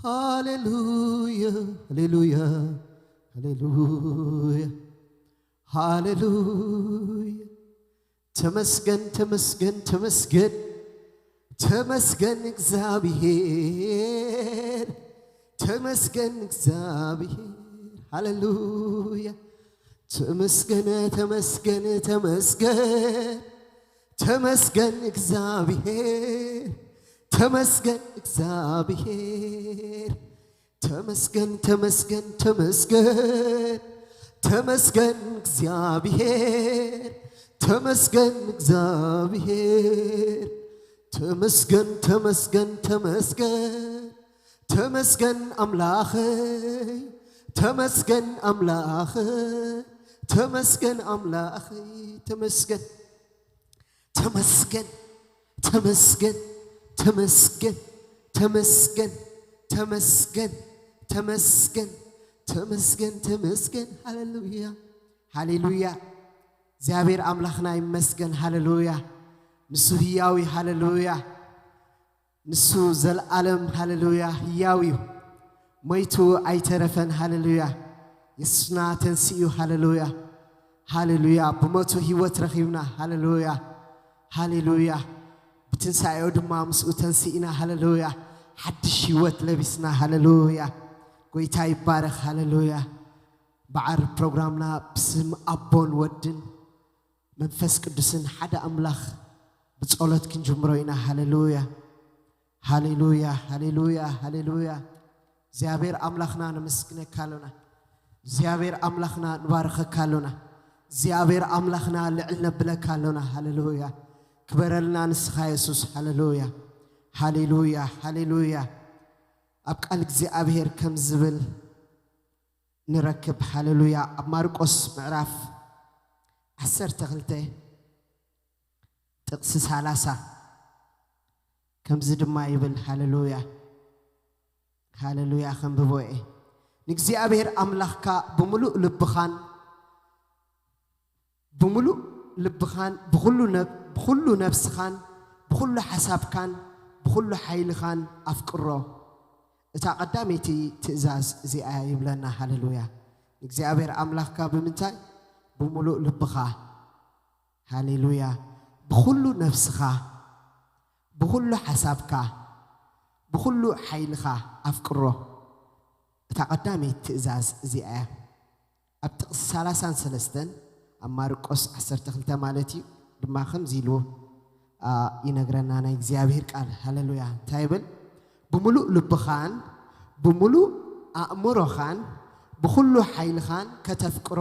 ሃሌሉያ፣ ሃሌሉያ፣ ሃሌሉያ፣ ሃሌሉያ። ተመስገን፣ ተመስገን፣ ተመስገን፣ ተመስገን እግዚኣብሔር፣ ተመስገን እግዚኣብሔር። ሃሌሉያ። ተመስገን፣ ተመስገን፣ ተመስገን፣ ተመስገን እግዚኣብሔር፣ ተመስገን እግዚኣብሔር። ተመስገን፣ ተመስገን፣ ተመስገን፣ ተመስገን እግዚኣብሔር፣ ተመስገን እግዚኣብሔር። ተመስገን፣ ተመስገን፣ ተመስገን፣ ተመስገን ኣምላኸይ፣ ተመስገን ኣምላኸይ፣ ተመስገን ኣምላኸይ፣ ተመስገን፣ ተመስገን፣ ተመስገን፣ ተመስገን፣ ተመስገን፣ ተመስገን፣ ተመስገን፣ ተመስገን፣ ተመስገን። ሃሌሉያ፣ ሃሌሉያ። እግዚኣብሔር ኣምላኽና ይመስገን። ሃሌሉያ። ንሱ ህያው እዩ። ሃሌሉያ። ንሱ ዘለዓለም፣ ሃሌሉያ፣ ህያው እዩ። ሞይቱ ኣይተረፈን። ሃሌሉያ። የሱስና ተንሲኡ። ሃሌሉያ፣ ሃሌሉያ። ብሞቱ ህይወት ረኺብና። ሃሌሉያ፣ ሃሌሉያ። ብትንሳኤኡ ድማ ምስኡ ተንሲእና። ሃሌሉያ። ሓድሽ ህይወት ለቢስና። ሃሌሉያ። ጎይታ ይባረኽ። ሃሌሉያ። በዓል ፕሮግራምና ብስም ኣቦን ወድን መንፈስ ቅዱስን ሓደ ኣምላኽ ብጸሎት ክንጅምሮ ኢና። ሃሌሉያ፣ ሃሌሉያ፣ ሃሌሉያ፣ ሃሌሉያ። እግዚኣብሔር ኣምላኽና ነመስግነካ ኣሎና። እግዚኣብሔር ኣምላኽና ንባርኸካ ኣሎና። እግዚኣብሔር ኣምላኽና ልዕል ነብለካ ኣሎና። ሃሌሉያ። ክበረልና ንስኻ የሱስ። ሃሌሉያ፣ ሃሌሉያ፣ ሃሌሉያ። ኣብ ቃል እግዚኣብሔር ከም ዝብል ንረክብ። ሃሌሉያ። ኣብ ማርቆስ ምዕራፍ ዓሰርተ ክልተ ጥቕሲ ሰላሳ ከምዚ ድማ ይብል። ሃሌሉያ፣ ሃሌሉያ። ከንብቦ እየ። ንእግዚኣብሔር ኣምላኽካ ብምሉእ ልብኻን ብምሉእ ልብኻን ብኹሉ ነብ-፣ ብኹሉ ነብስኻን ብኹሉ ሓሳብካን ብኹሉ ሓይልኻን ኣፍቅሮ። እታ ቀዳመይቲ ትእዛዝ እዚኣ ይብለና። ሃሌሉያ። ንእግዚኣብሔር ኣምላኽካ ብምንታይ? ብምሉእ ልብኻ። ሃሌሉያ። ብኹሉ ነፍስኻ፣ ብኹሉ ሓሳብካ፣ ብኹሉ ሓይልኻ ኣፍቅሮ። እታ ቀዳመይቲ ትእዛዝ እዚኣ እያ። ኣብ ጥቕሲ ሰላሳን ሰለስተን ኣብ ማርቆስ ዓሰርተ ክልተ ማለት እዩ ድማ ከምዚ ኢሉ፣ ኣ፣ ይነግረና ናይ እግዚኣብሔር ቃል። ሃሌሉያ። እንታይ ይብል? ብምሉእ ልብኻን ብምሉእ ኣእምሮኻን ብኹሉ ሓይልኻን ከተፍቅሮ፣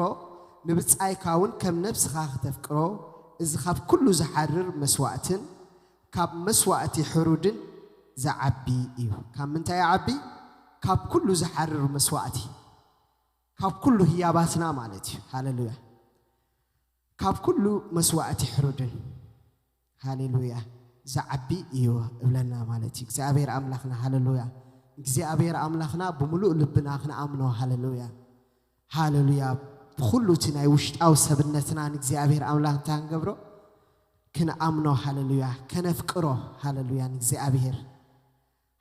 ንብጻይካ እውን ከም ነብስኻ ከተፍቅሮ፣ እዚ ካብ ኩሉ ዝሓርር መስዋእትን ካብ መስዋእቲ ሕሩድን ዝዓቢ እዩ። ካብ ምንታይ ይዓቢ? ካብ ኩሉ ዝሓርር መስዋእቲ፣ ካብ ኩሉ ህያባትና ማለት እዩ። ሃሌሉያ። ካብ ኩሉ መስዋእቲ ሕሩድን፣ ሃሌሉያ፣ ዝዓቢ እዩ እብለና ማለት እዩ እግዚኣብሔር ኣምላኽና። ሃሌሉያ። እግዚኣብሔር ኣምላኽና ብምሉእ ልብና ክንኣምኖ። ሃሌሉያ፣ ሃሌሉያ። ብኹሉ እቲ ናይ ውሽጣዊ ሰብነትና ንእግዚኣብሔር ኣምላኽ እንታይ ክንገብሮ? ክንኣምኖ። ሃሌሉያ። ከነፍቅሮ። ሃሌሉያ ንእግዚኣብሔር።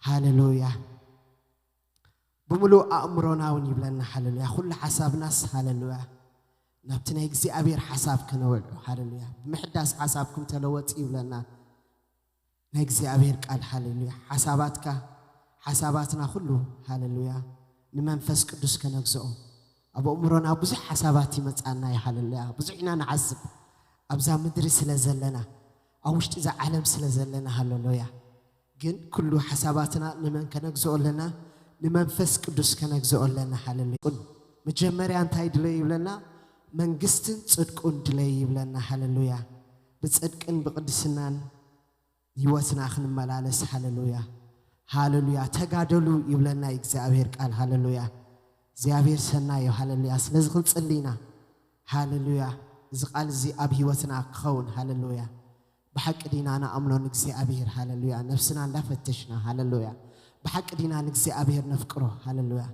ሃሌሉያ። ብምሉእ ኣእምሮና እውን ይብለና። ሃሌሉያ። ኩሉ ሓሳብናስ፣ ሃሌሉያ፣ ናብቲ ናይ እግዚኣብሔር ሓሳብ ከነውዕሎ። ሃሌሉያ። ብምሕዳስ ሓሳብኩም ተለወጡ ይብለና ናይ እግዚኣብሔር ቃል። ሃሌሉያ። ሓሳባትካ፣ ሓሳባትና ኩሉ፣ ሃሌሉያ፣ ንመንፈስ ቅዱስ ከነግዝኦ። ኣብ ኣእምሮና ብዙሕ ሓሳባት ይመጻና እዩ። ሃሌሉያ። ብዙሕ ኢና ንዓስብ ኣብዛ ምድሪ ስለ ዘለና፣ ኣብ ውሽጢ እዛ ዓለም ስለ ዘለና። ሃሌሉያ። ግን ኩሉ ሓሳባትና ንመን ከነግዝኦ ኣለና? ንመንፈስ ቅዱስ ከነግዝኦ ኣለና። ሃሌሉያ። መጀመርያ እንታይ ድለዩ ይብለና? መንግስትን ጽድቁን ድለዩ ይብለና። ሃሌሉያ። ብጽድቅን ብቅድስናን ህይወትና ክንመላለስ። ሃሌሉያ፣ ሃሌሉያ። ተጋደሉ ይብለና እግዚኣብሔር ቃል። ሃሌሉያ። እግዚኣብሔር ሰናይ እዩ። ሃሌሉያ። ስለዚ ክንጽሊ ኢና። ሃሌሉያ። እዚ ቃል እዚ ኣብ ህይወትና ክኸውን። ሃሌሉያ። ብሓቂ ዲና ንኣምኖ ንእግዚኣብሔር? ሃሌሉያ። ነፍስና እንዳፈተሽና። ሃሌሉያ። ብሓቂ ዲና ንእግዚኣብሔር ነፍቅሮ? ሃሌሉያ።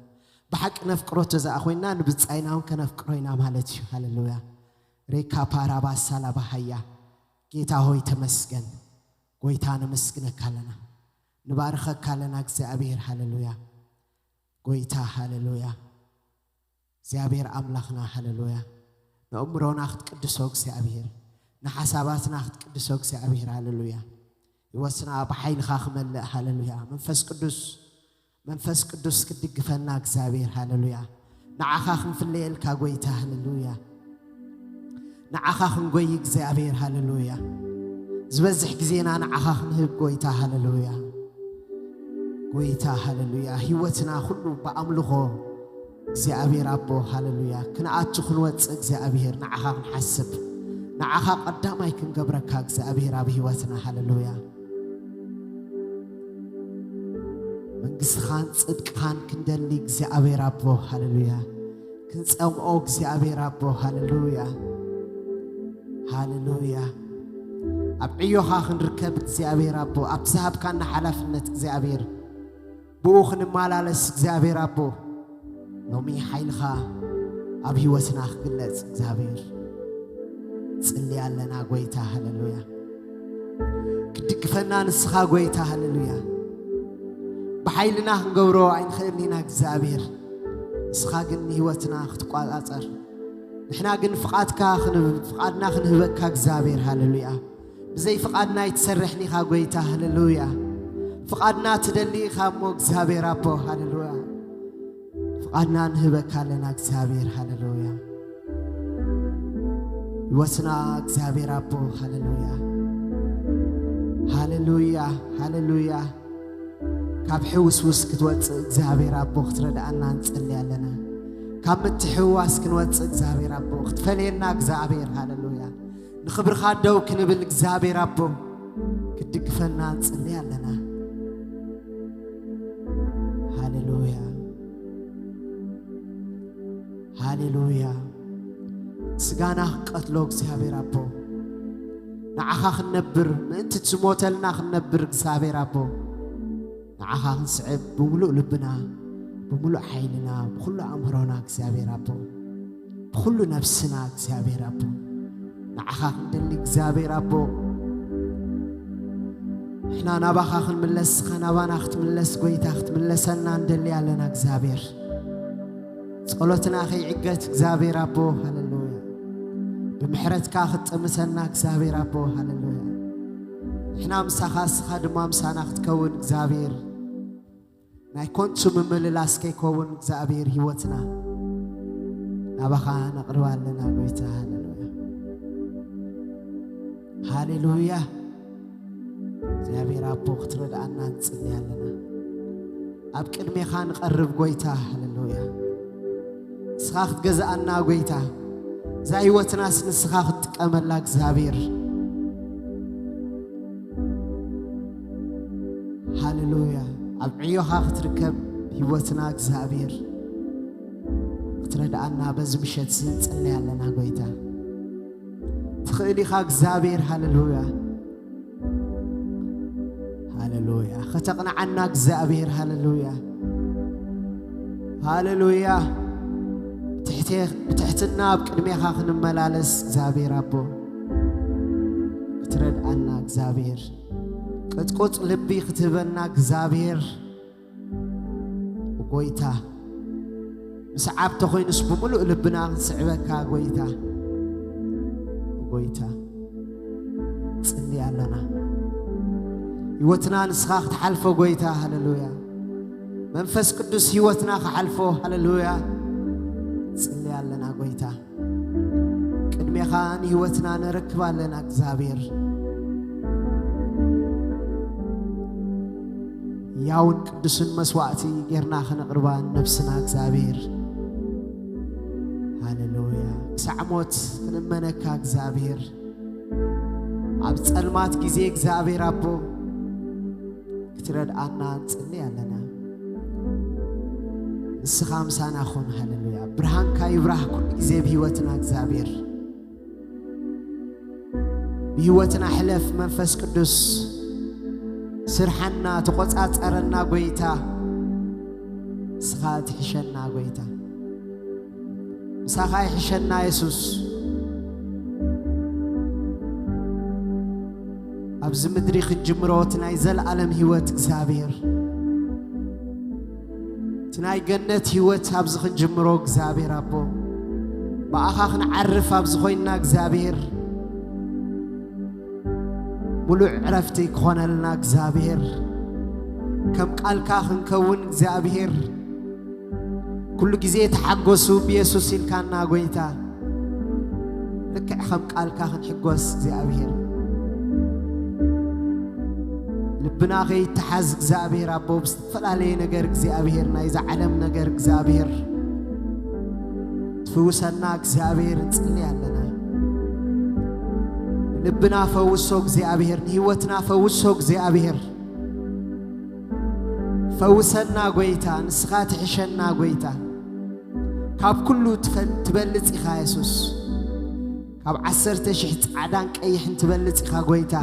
ብሓቂ ነፍቅሮ ተዘኣ ኮይንና ንብጻይና እውን ከነፍቅሮ ኢና ማለት እዩ። ሃሌሉያ። ሬካ ፓራባ ሳላባ ሃያ። ጌታ ሆይ ተመስገን። ጎይታ ነመስግነካ ኣለና፣ ንባርኸካ ኣለና እግዚኣብሔር። ሃሌሉያ። ጎይታ፣ ሃሌሉያ። እግዚኣብሔር ኣምላኽና፣ ሃሌሉያ። ንእምሮና ክትቅድሶ እግዚኣብሔር፣ ንሓሳባትና ክትቅድሶ እግዚኣብሔር፣ ሃሌሉያ። ህይወትና ብሓይልኻ ክመልእ፣ ሃሌሉያ። መንፈስ ቅዱስ፣ መንፈስ ቅዱስ ክትድግፈና እግዚኣብሔር፣ ሃሌሉያ። ንዓኻ ክንፍለየልካ ጎይታ፣ ሃሌሉያ። ንዓኻ ክንጎይ እግዚኣብሔር፣ ሃሌሉያ። ዝበዝሕ ግዜና ንዓኻ ክንህብ ጎይታ፣ ሃሌሉያ። ጎይታ፣ ሃሌሉያ። ህይወትና ኩሉ ብኣምልኾ እግዚኣብሔር ኣቦ፣ ሃሌሉያ። ክንኣቱ ክንወፅእ እግዚኣብሔር ንዓኻ ክንሓስብ፣ ንዓኻ ቀዳማይ ክንገብረካ እግዚኣብሔር ኣብ ህይወትና፣ ሃሌሉያ። መንግስትኻን ጽድቅኻን ክንደሊ እግዚኣብሔር ኣቦ፣ ሃሌሉያ። ክንጸምኦ እግዚኣብሔር ኣቦ፣ ሃሌሉያ። ሃሌሉያ። ኣብ ዕዮኻ ክንርከብ እግዚኣብሔር ኣቦ፣ ኣብ ዝሃብካና ሓላፍነት እግዚኣብሔር፣ ብኡ ክንመላለስ እግዚኣብሔር ኣቦ፣ ሎሚ ሓይልኻ ኣብ ህይወትና ክግለጽ እግዚኣብሔር፣ ጽሊ ኣለና ጎይታ፣ ሃሌሉያ። ክትድግፈና ንስኻ ጎይታ፣ ሃሌሉያ። ብሓይልና ክንገብሮ ኣይንኽእልን ኢና እግዚኣብሔር፣ ንስኻ ግን ንህይወትና ክትቋጻጸር፣ ንሕና ግን ፍቓድካ ክንብ-፣ ፍቓድና ክንህበካ እግዚኣብሔር፣ ሃሌሉያ። ብዘይ ፍቓድና ኣይትሰርሕን ኢኻ ጎይታ፣ ሃሌሉያ። ፍቓድና ትደሊ ኢኻ እሞ እግዚኣብሔር ኣቦ፣ ሃሌሉያ። ፍቓድና ንህበካ ኣለና እግዚኣብሔር፣ ሃሌሉያ። ህይወትና እግዚኣብሔር ኣቦ፣ ሃሌሉያ። ሃሌሉያ፣ ሃሌሉያ። ካብ ሕውስውስ ክትወፅእ እግዚኣብሔር ኣቦ ክትረድኣና ንፅሊ ኣለና። ካብ ምትሕውዋስ ክንወፅእ እግዚኣብሔር ኣቦ ክትፈለየና እግዚኣብሔር፣ ሃሌሉያ። ንኽብርኻ ደው ክንብል እግዚኣብሔር ኣቦ ክትድግፈና ንፅሊ ኣለና። ሃሌሉያ፣ ሃሌሉያ። ስጋና ክቀትሎ እግዚኣብሔር ኣቦ፣ ንዓኻ ክንነብር፣ ምእንቲ ትሞተልና ክንነብር እግዚኣብሔር ኣቦ፣ ንዓኻ ክንስዕብ ብምሉእ ልብና፣ ብምሉእ ሓይልና፣ ብኹሉ ኣእምሮና እግዚኣብሔር ኣቦ፣ ብኹሉ ነብስና እግዚኣብሔር ኣቦ፣ ንዓኻ ክንደሊ እግዚኣብሔር ኣቦ፣ ንሕና ናባኻ ክንምለስ፣ እስኻ ናባና ክትምለስ፣ ጎይታ ክትምለሰና ንደሊ ኣለና እግዚኣብሔር። ጸሎትና ከይዕገት እግዚኣብሔር ኣቦ፣ ሃሌሉያ። ብምሕረትካ ክትጥምሰና እግዚኣብሔር ኣቦ፣ ሃሌሉያ። ንሕና ምሳኻ፣ እስኻ ድማ ምሳና ክትከውን እግዚኣብሔር፣ ናይ ኮንቱ ምምልላስ ከይከውን እግዚኣብሔር፣ ህይወትና ናባኻ ነቕርባ ኣለና ጎይታ፣ ሃሌሉያ። ሃሌሉያ። እግዚኣብሔር ኣቦ ክትረድኣና ንጽሊ ኣለና። ኣብ ቅድሜኻ ንቐርብ ጎይታ፣ ሃሌሉያ። ንስኻ ክትገዝኣና ጎይታ፣ እዛ ህይወትናስ ንስኻ ክትጥቀመላ እግዚኣብሔር። ሃሌሉያ። ኣብ ዕዮኻ ክትርከብ ህይወትና እግዚኣብሔር ክትረድኣና በዚ ምሸት እዚ ንጽሊ ኣለና ጎይታ። ትኽእል ኢኻ እግዚኣብሔር፣ ሃሌሉያ። ሃሌሉያ። ከተቕንዓና እግዚኣብሔር፣ ሃሌሉያ። ሃሌሉያ። ብትሕቴ-፣ ብትሕትና ኣብ ቅድሜኻ ክንመላለስ እግዚኣብሔር ኣቦ ክትረድኣና እግዚኣብሔር፣ ቅጥቁጥ ልቢ ክትህበና እግዚኣብሔር፣ ጎይታ፣ ምስዓብ ተኾይኑስ ብምሉእ ልብና ክንስዕበካ፣ ጎይታ፣ ጎይታ፣ ጽሊ ኣለና። ህይወትና ንስኻ ክትሓልፎ፣ ጎይታ፣ ሃሌሉያ። መንፈስ ቅዱስ ህይወትና ክሓልፎ፣ ሃሌሉያ፣ ጽሊ ኣለና፣ ጎይታ። ቅድሜኻ ንህይወትና ነረክብ ኣለና እግዚኣብሔር። ያውን ቅዱስን መስዋዕቲ ጌርና ከነቕርባ ነብስና እግዚኣብሔር። ሃሌሉያ። ክሳዕ ሞት ክንእመነካ እግዚኣብሔር። ኣብ ጸልማት ግዜ እግዚኣብሔር ኣቦ ክትረድኣና ንጽሊ ኣለና። ንስኻ ምሳና ኹን። ሃሌሉያ። ብርሃንካ ይብራህ ኩሉ ግዜ ብህይወትና እግዚኣብሔር። ብህይወትና ሕለፍ መንፈስ ቅዱስ። ስርሓና ተቆጻጸረና ጎይታ። ንስኻ ትሕሸና ጎይታ። ምሳኻ ይሕሸና የሱስ። ኣብዚ ምድሪ ክንጅምሮ እቲ ናይ ዘለኣለም ህይወት እግዚኣብሔር እቲ ናይ ገነት ህይወት ኣብዚ ክንጅምሮ እግዚኣብሔር ኣቦ፣ ብኣኻ ክንዓርፍ ኣብዚ ኮይንና እግዚኣብሔር፣ ሙሉእ ዕረፍቲ ክኾነልና እግዚኣብሔር፣ ከም ቃልካ ክንከውን እግዚኣብሔር፣ ኩሉ ግዜ ተሓጎሱ ብየሱስ ኢልካና ጎይታ፣ ልክዕ ከም ቃልካ ክንሕጎስ እግዚኣብሔር፣ ልብና ከይተሓዝ እግዚኣብሔር ኣቦ፣ ብዝተፈላለየ ነገር እግዚኣብሔር፣ ናይዛ ዓለም ነገር እግዚኣብሔር ትፍውሰና እግዚኣብሔር ንጽሊ ኣለና። ንልብና ፈውሶ እግዚኣብሔር፣ ንህይወትና ፈውሶ እግዚኣብሔር። ፈውሰና ጎይታ፣ ንስኻ ትሕሸና ጎይታ። ካብ ኩሉ ትፈል-፣ ትበልጽ ኢኻ የሱስ። ካብ ዓሰርተ ሽሕ ጻዕዳን ቀይሕን ትበልጽ ኢኻ ጎይታ።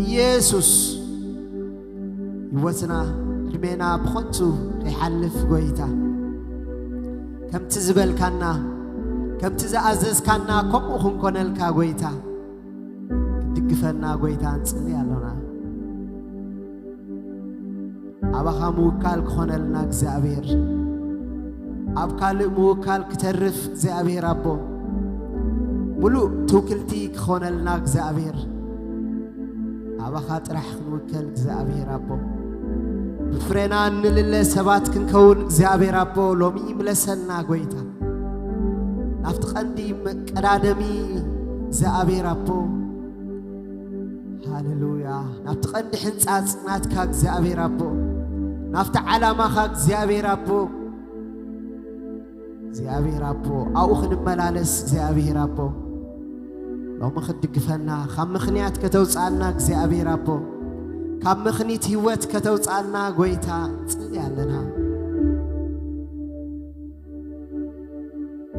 ኢየሱስ፣ ህይወትና፣ ዕድሜና ብኸንቱ ከይሓልፍ ጎይታ፣ ከምቲ ዝበልካና፣ ከምቲ ዝኣዘዝካና ከምኡ ክንኮነልካ ጎይታ፣ ክትድግፈና ጎይታ ንጽሊ ኣሎና። ኣባኻ ምውካል ክኾነልና እግዚኣብሔር፣ ኣብ ካልእ ምውካል ክተርፍ እግዚኣብሔር ኣቦ፣ ሙሉእ ትውክልቲ ክኾነልና እግዚኣብሔር፣ ኣባኻ ጥራሕ ክንውከል እግዚኣብሔር ኣቦ፣ ብፍሬና እንልለ ሰባት ክንከውን እግዚኣብሔር ኣቦ፣ ሎሚ ይምለሰና ጎይታ፣ ናብቲ ቀንዲ መቀዳደሚ እግዚኣብሔር ኣቦ፣ ሃሌሉያ። ናብቲ ቀንዲ ሕንጻጽ ናትካ እግዚኣብሔር ኣቦ፣ ናብቲ ዓላማኻ እግዚኣብሔር ኣቦ፣ እግዚኣብሔር ኣቦ፣ ኣብኡ ክንመላለስ እግዚኣብሔር ኣቦ፣ ሎሚ ክትድግፈና፣ ካብ ምኽንያት ከተውጽኣና እግዚኣብሔር ኣቦ፣ ካብ ምኽኒት ህይወት ከተውጽኣና ጎይታ ንጽሊ ኣለና።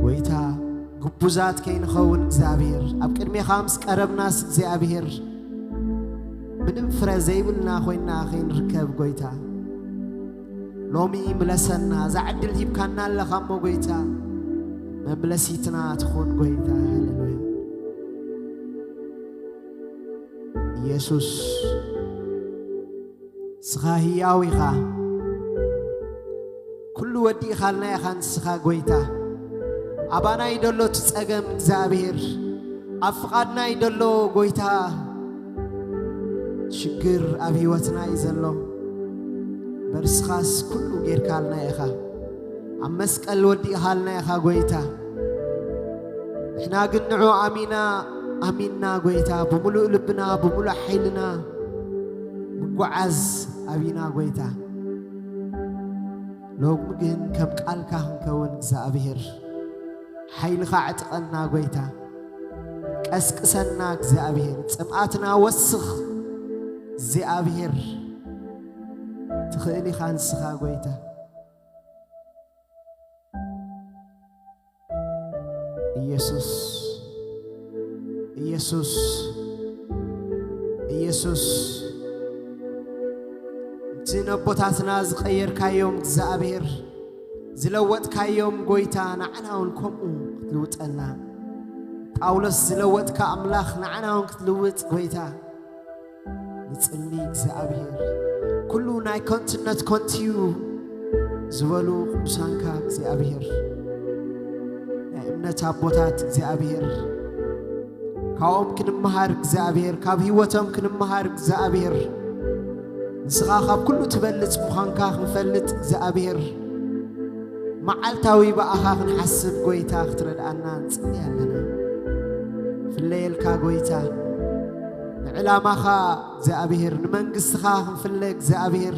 ጎይታ፣ ግቡዛት ከይንኸውን እግዚኣብሔር፣ ኣብ ቅድሜኻ ምስ ቀረብናስ እግዚኣብሔር፣ ምንም ፍረ ዘይብልና ኮይንና ከይንርከብ ጎይታ፣ ሎሚ ምለሰና። እዛ ዕድል ሂብካና ኣለኻ እሞ ጎይታ፣ መምለሲትና ትኹን ጎይታ። ሃሌሉያ። ኢየሱስ፣ ንስኻ ህያው ኢኻ። ኩሉ ወዲእኻልና ኢኻ ንስኻ ጎይታ። ኣባናይ ደሎ እቲ ጸገም እግዚኣብሔር፣ ኣብ ፍቓድናይ ደሎ ጎይታ፣ ሽግር ኣብ ህይወትና እዩ ዘሎ። በርስኻስ ኩሉ ጌርካልና ኢኻ። ኣብ መስቀል ወዲእኻልና ኢኻ ጎይታ። ንሕና ግን ንዑ ኣሚና፣ ኣሚንና ጎይታ፣ ብምሉእ ልብና፣ ብምሉእ ሓይልና ምጓዓዝ ኣቢና ጎይታ። ሎሚ ግን ከም ቃልካ ክንከውን እግዚኣብሔር፣ ሓይልኻ ዕጥቀና ጎይታ። ቀስቅሰና እግዚኣብሔር፣ ጽምኣትና ወስኽ እግዚኣብሔር። ትኽእል ኢኻ ንስኻ ጎይታ። ኢየሱስ፣ ኢየሱስ፣ ኢየሱስ፣ እቲ ነቦታትና ዝቐየርካዮም እግዚኣብሔር፣ ዝለወጥካዮም ጎይታ፣ ንዓና እውን ከምኡ ክትልውጠና። ጳውሎስ ዝለወጥካ ኣምላኽ ንዓና እውን ክትልውጥ ጎይታ፣ ንጽሊ እግዚኣብሔር። ኩሉ ናይ ከንቱነት ከንቱ እዩ ዝበሉ ቅዱሳንካ እግዚኣብሔር፣ ናይ እምነት ኣቦታት እግዚኣብሔር፣ ካብኦም ክንመሃር እግዚኣብሔር፣ ካብ ህይወቶም ክንመሃር እግዚኣብሔር፣ ንስኻ ካብ ኩሉ ትበልጽ ምዃንካ ክንፈልጥ እግዚኣብሔር፣ መዓልታዊ ብኣኻ ክንሓስብ ጎይታ ክትረድኣና ንጽሊ ኣለና። ፍለየልካ ጎይታ፣ ንዕላማኻ እግዚኣብሔር፣ ንመንግስትኻ ክንፍለ እግዚኣብሔር፣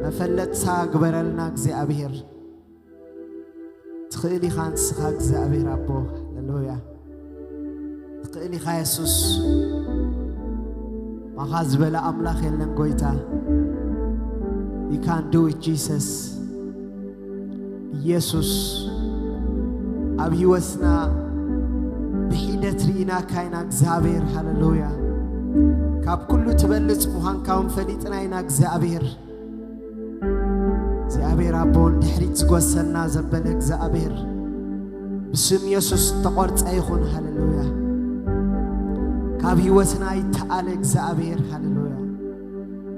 መፈለጥታ ግበረልና እግዚኣብሔር። ትኽእል ኢኻ ንስኻ እግዚኣብሔር ኣቦ። ሃሌሉያ። ትኽእል ኢኻ የሱስ። ማኻ ዝበለ ኣምላኽ የለን ጎይታ። You can do it Jesus። ኢየሱስ፣ ኣብ ህይወትና ብሒደት ርኢናካ ኢና እግዚኣብሔር። ሃሌሉያ። ካብ ኩሉ ትበልጽ ምዃንካ እውን ፈሊጥና ኢና እግዚኣብሔር። እግዚኣብሔር ኣቦ፣ ንድሕሪት ዝጎሰና ዘበለ እግዚኣብሔር፣ ብስም የሱስ ተቖርጸ ይኹን። ሃሌሉያ። ካብ ህይወትና ይተኣለ እግዚኣብሔር። ሃሌሉያ።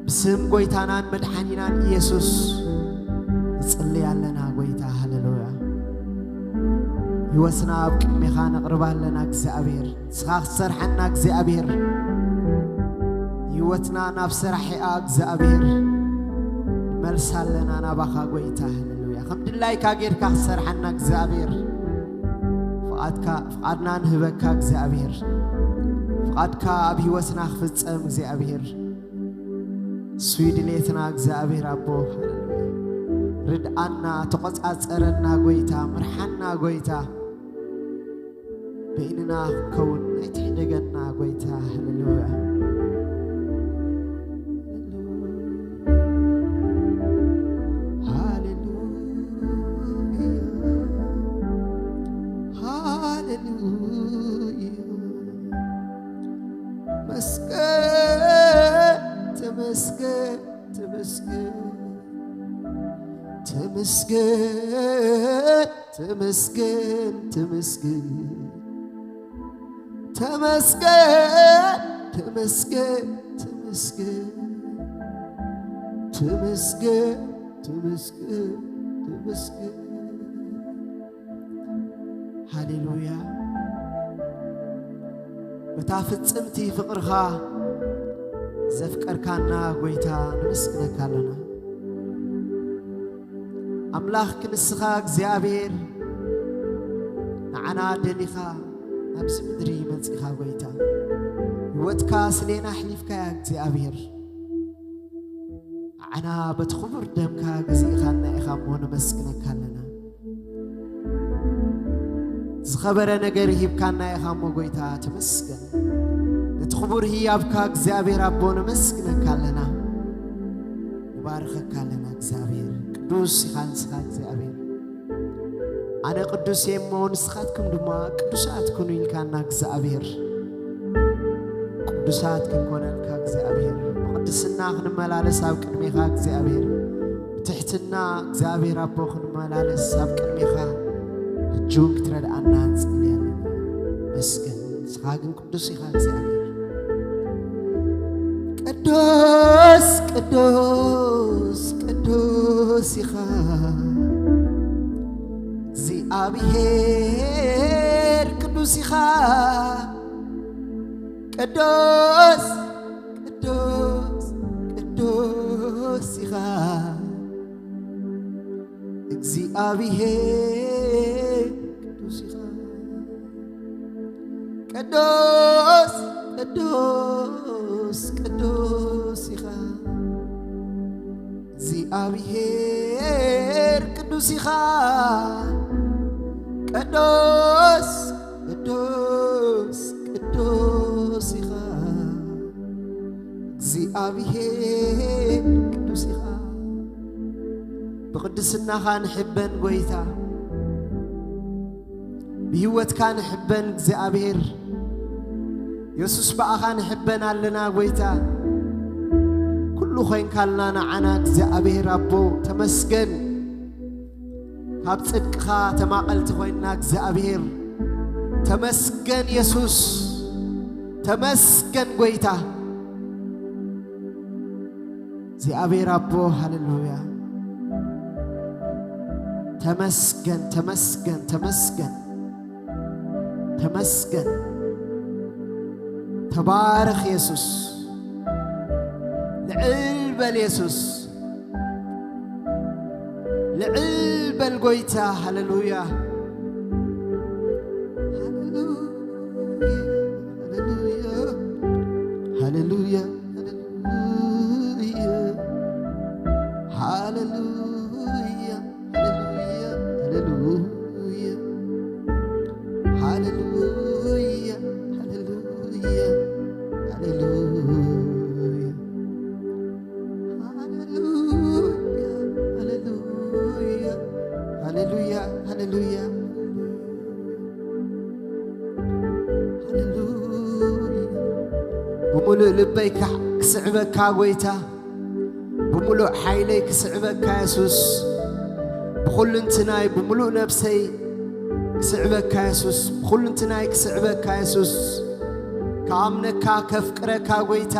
ብስም ጎይታናን መድሓኒናን ኢየሱስ ንጽሊ ኣለና። ጎይታ፣ ሃሌሉያ። ህይወትና ኣብ ቅድሜኻ ነቕርባ ኣለና። እግዚኣብሔር፣ ንስኻ ክትሰርሓና እግዚኣብሔር፣ ህይወትና ናብ ሰራሒኣ እግዚኣብሔር ንመልሳ ኣለና ናባኻ። ጎይታ፣ ሃሌሉያ። ከም ድላይካ ጌርካ ክትሰርሓና እግዚኣብሔር፣ ፍቓድካ፣ ፍቓድና ንህበካ እግዚኣብሔር፣ ፍቓድካ ኣብ ህይወትና ክፍጸም እግዚኣብሔር፣ እሱ ድሌትና እግዚኣብሔር ኣቦ፣ ሃሌሉያ። ርድኣና፣ ተቖጻጸረና ጎይታ፣ ምርሓና ጎይታ፣ በይንና ክከውን ኣይትሕደገና ጎይታ፣ ሃሌሉያ። ሃሌሉያ፣ ሃሌሉያ። መስገን፣ ተመስገን፣ ተመስገን፣ ተመስገን፣ ተመስገን፣ ተመስገን፣ ተመስገን፣ ተመስገን፣ ተመስገን፣ ተመስገን፣ ተመስገን፣ ተመስገን። ሃሌሉያ። በታ ፍጽምቲ ፍቕርኻ ዘፍቀርካና ጎይታ ነመስግነካ ኣለና። ኣምላኽ ክንስኻ እግዚኣብሔር ንዓና ደሊኻ ናብዚ ምድሪ መጺኻ ጎይታ፣ ህይወትካ ስሌና ኣሕሊፍካያ እግዚኣብሔር። ንዓና በቲ ክቡር ደምካ ገዚእኻና ኢኻ እሞ ነመስግነካ ኣለና። ዝኸበረ ነገር ሂብካና ኢኻ እሞ ጎይታ ተመስገን። ነቲ ክቡር ህያብካ እግዚኣብሔር ኣቦ ነመስግነካ ኣለና። ንባርኸካ ኣለና እግዚኣብሔር። ቅዱስ ኢኻ ንስኻ እግዚኣብሔር። ኣነ ቅዱስ እየ እሞ ንስኻትኩም ድማ ቅዱሳት ኩኑ ኢልካና እግዚኣብሔር። ቅዱሳት ክንኮነልካ እግዚኣብሔር። ብቅድስና ክንመላለስ ኣብ ቅድሜኻ እግዚኣብሔር። ብትሕትና እግዚኣብሔር ኣቦ ክንመላለስ ኣብ ቅድሜኻ ሕጂ እውን ክትረድኣና ንጽሊ ኣለና። መስገን። ንስኻ ግን ቅዱስ ኢኻ እግዚኣብሔር። ቅዱስ፣ ቅዱስ፣ ቅዱስ ኢኻ እግዚኣብሔር፣ ቅዱስ ኢኻ። ቅዱስ፣ ቅዱስ፣ ቅዱስ ኢኻ እግዚኣብሔር፣ ቅዱስ ኢኻ። ቅዱስ፣ ቅዱስ፣ ቅዱስ ኢኻ እግዚኣብሔር፣ ቅዱስ ኢኻ። ቅዱስ፣ ቅዱስ፣ ቅዱስ ኢኻ እግዚኣብሔር፣ ቅዱስ ኢኻ። ብቅድስናኻ ንሕበን ጎይታ፣ ብህይወትካ ንሕበን እግዚኣብሔር። የሱስ፣ ብኣኻ ንሕበን ኣለና ጎይታ። ኩሉ ኮይንካልና ንዓና እግዚኣብሔር ኣቦ ተመስገን። ካብ ጽድቅኻ ተማቐልቲ ኮይንና እግዚኣብሔር ተመስገን። የሱስ ተመስገን ጎይታ እግዚኣብሔር ኣቦ፣ ሃሌሉያ። ተመስገን፣ ተመስገን፣ ተመስገን፣ ተመስገን። ተባረኽ የሱስ። ልዕል በል የሱስ። ልዕል በል ጎይታ። ሃሌሉያ። ሃሌሉያ። ሃሌሉያ። ሃሌሉያ። ሃሌሉያ። ሃሌሉያ። ሃሌሉያ። ሃሌሉያ። ሃሌሉያ። ሃሌሉያ። ሃሌሉያ። ሃሌሉያ። ሃሌሉያ። ሃሌሉያ። ሃሌሉያ። ብምሉእ ልበይ ክስዕበካ ጎይታ፣ ብምሉእ ሓይለይ ክስዕበካ የሱስ፣ ብኹልንትናይ ብምሉእ ነብሰይ ክስዕበካ የሱስ፣ ብኹልንትናይ ክስዕበካ የሱስ። ክኣምነካ፣ ከፍቅረካ ጎይታ፣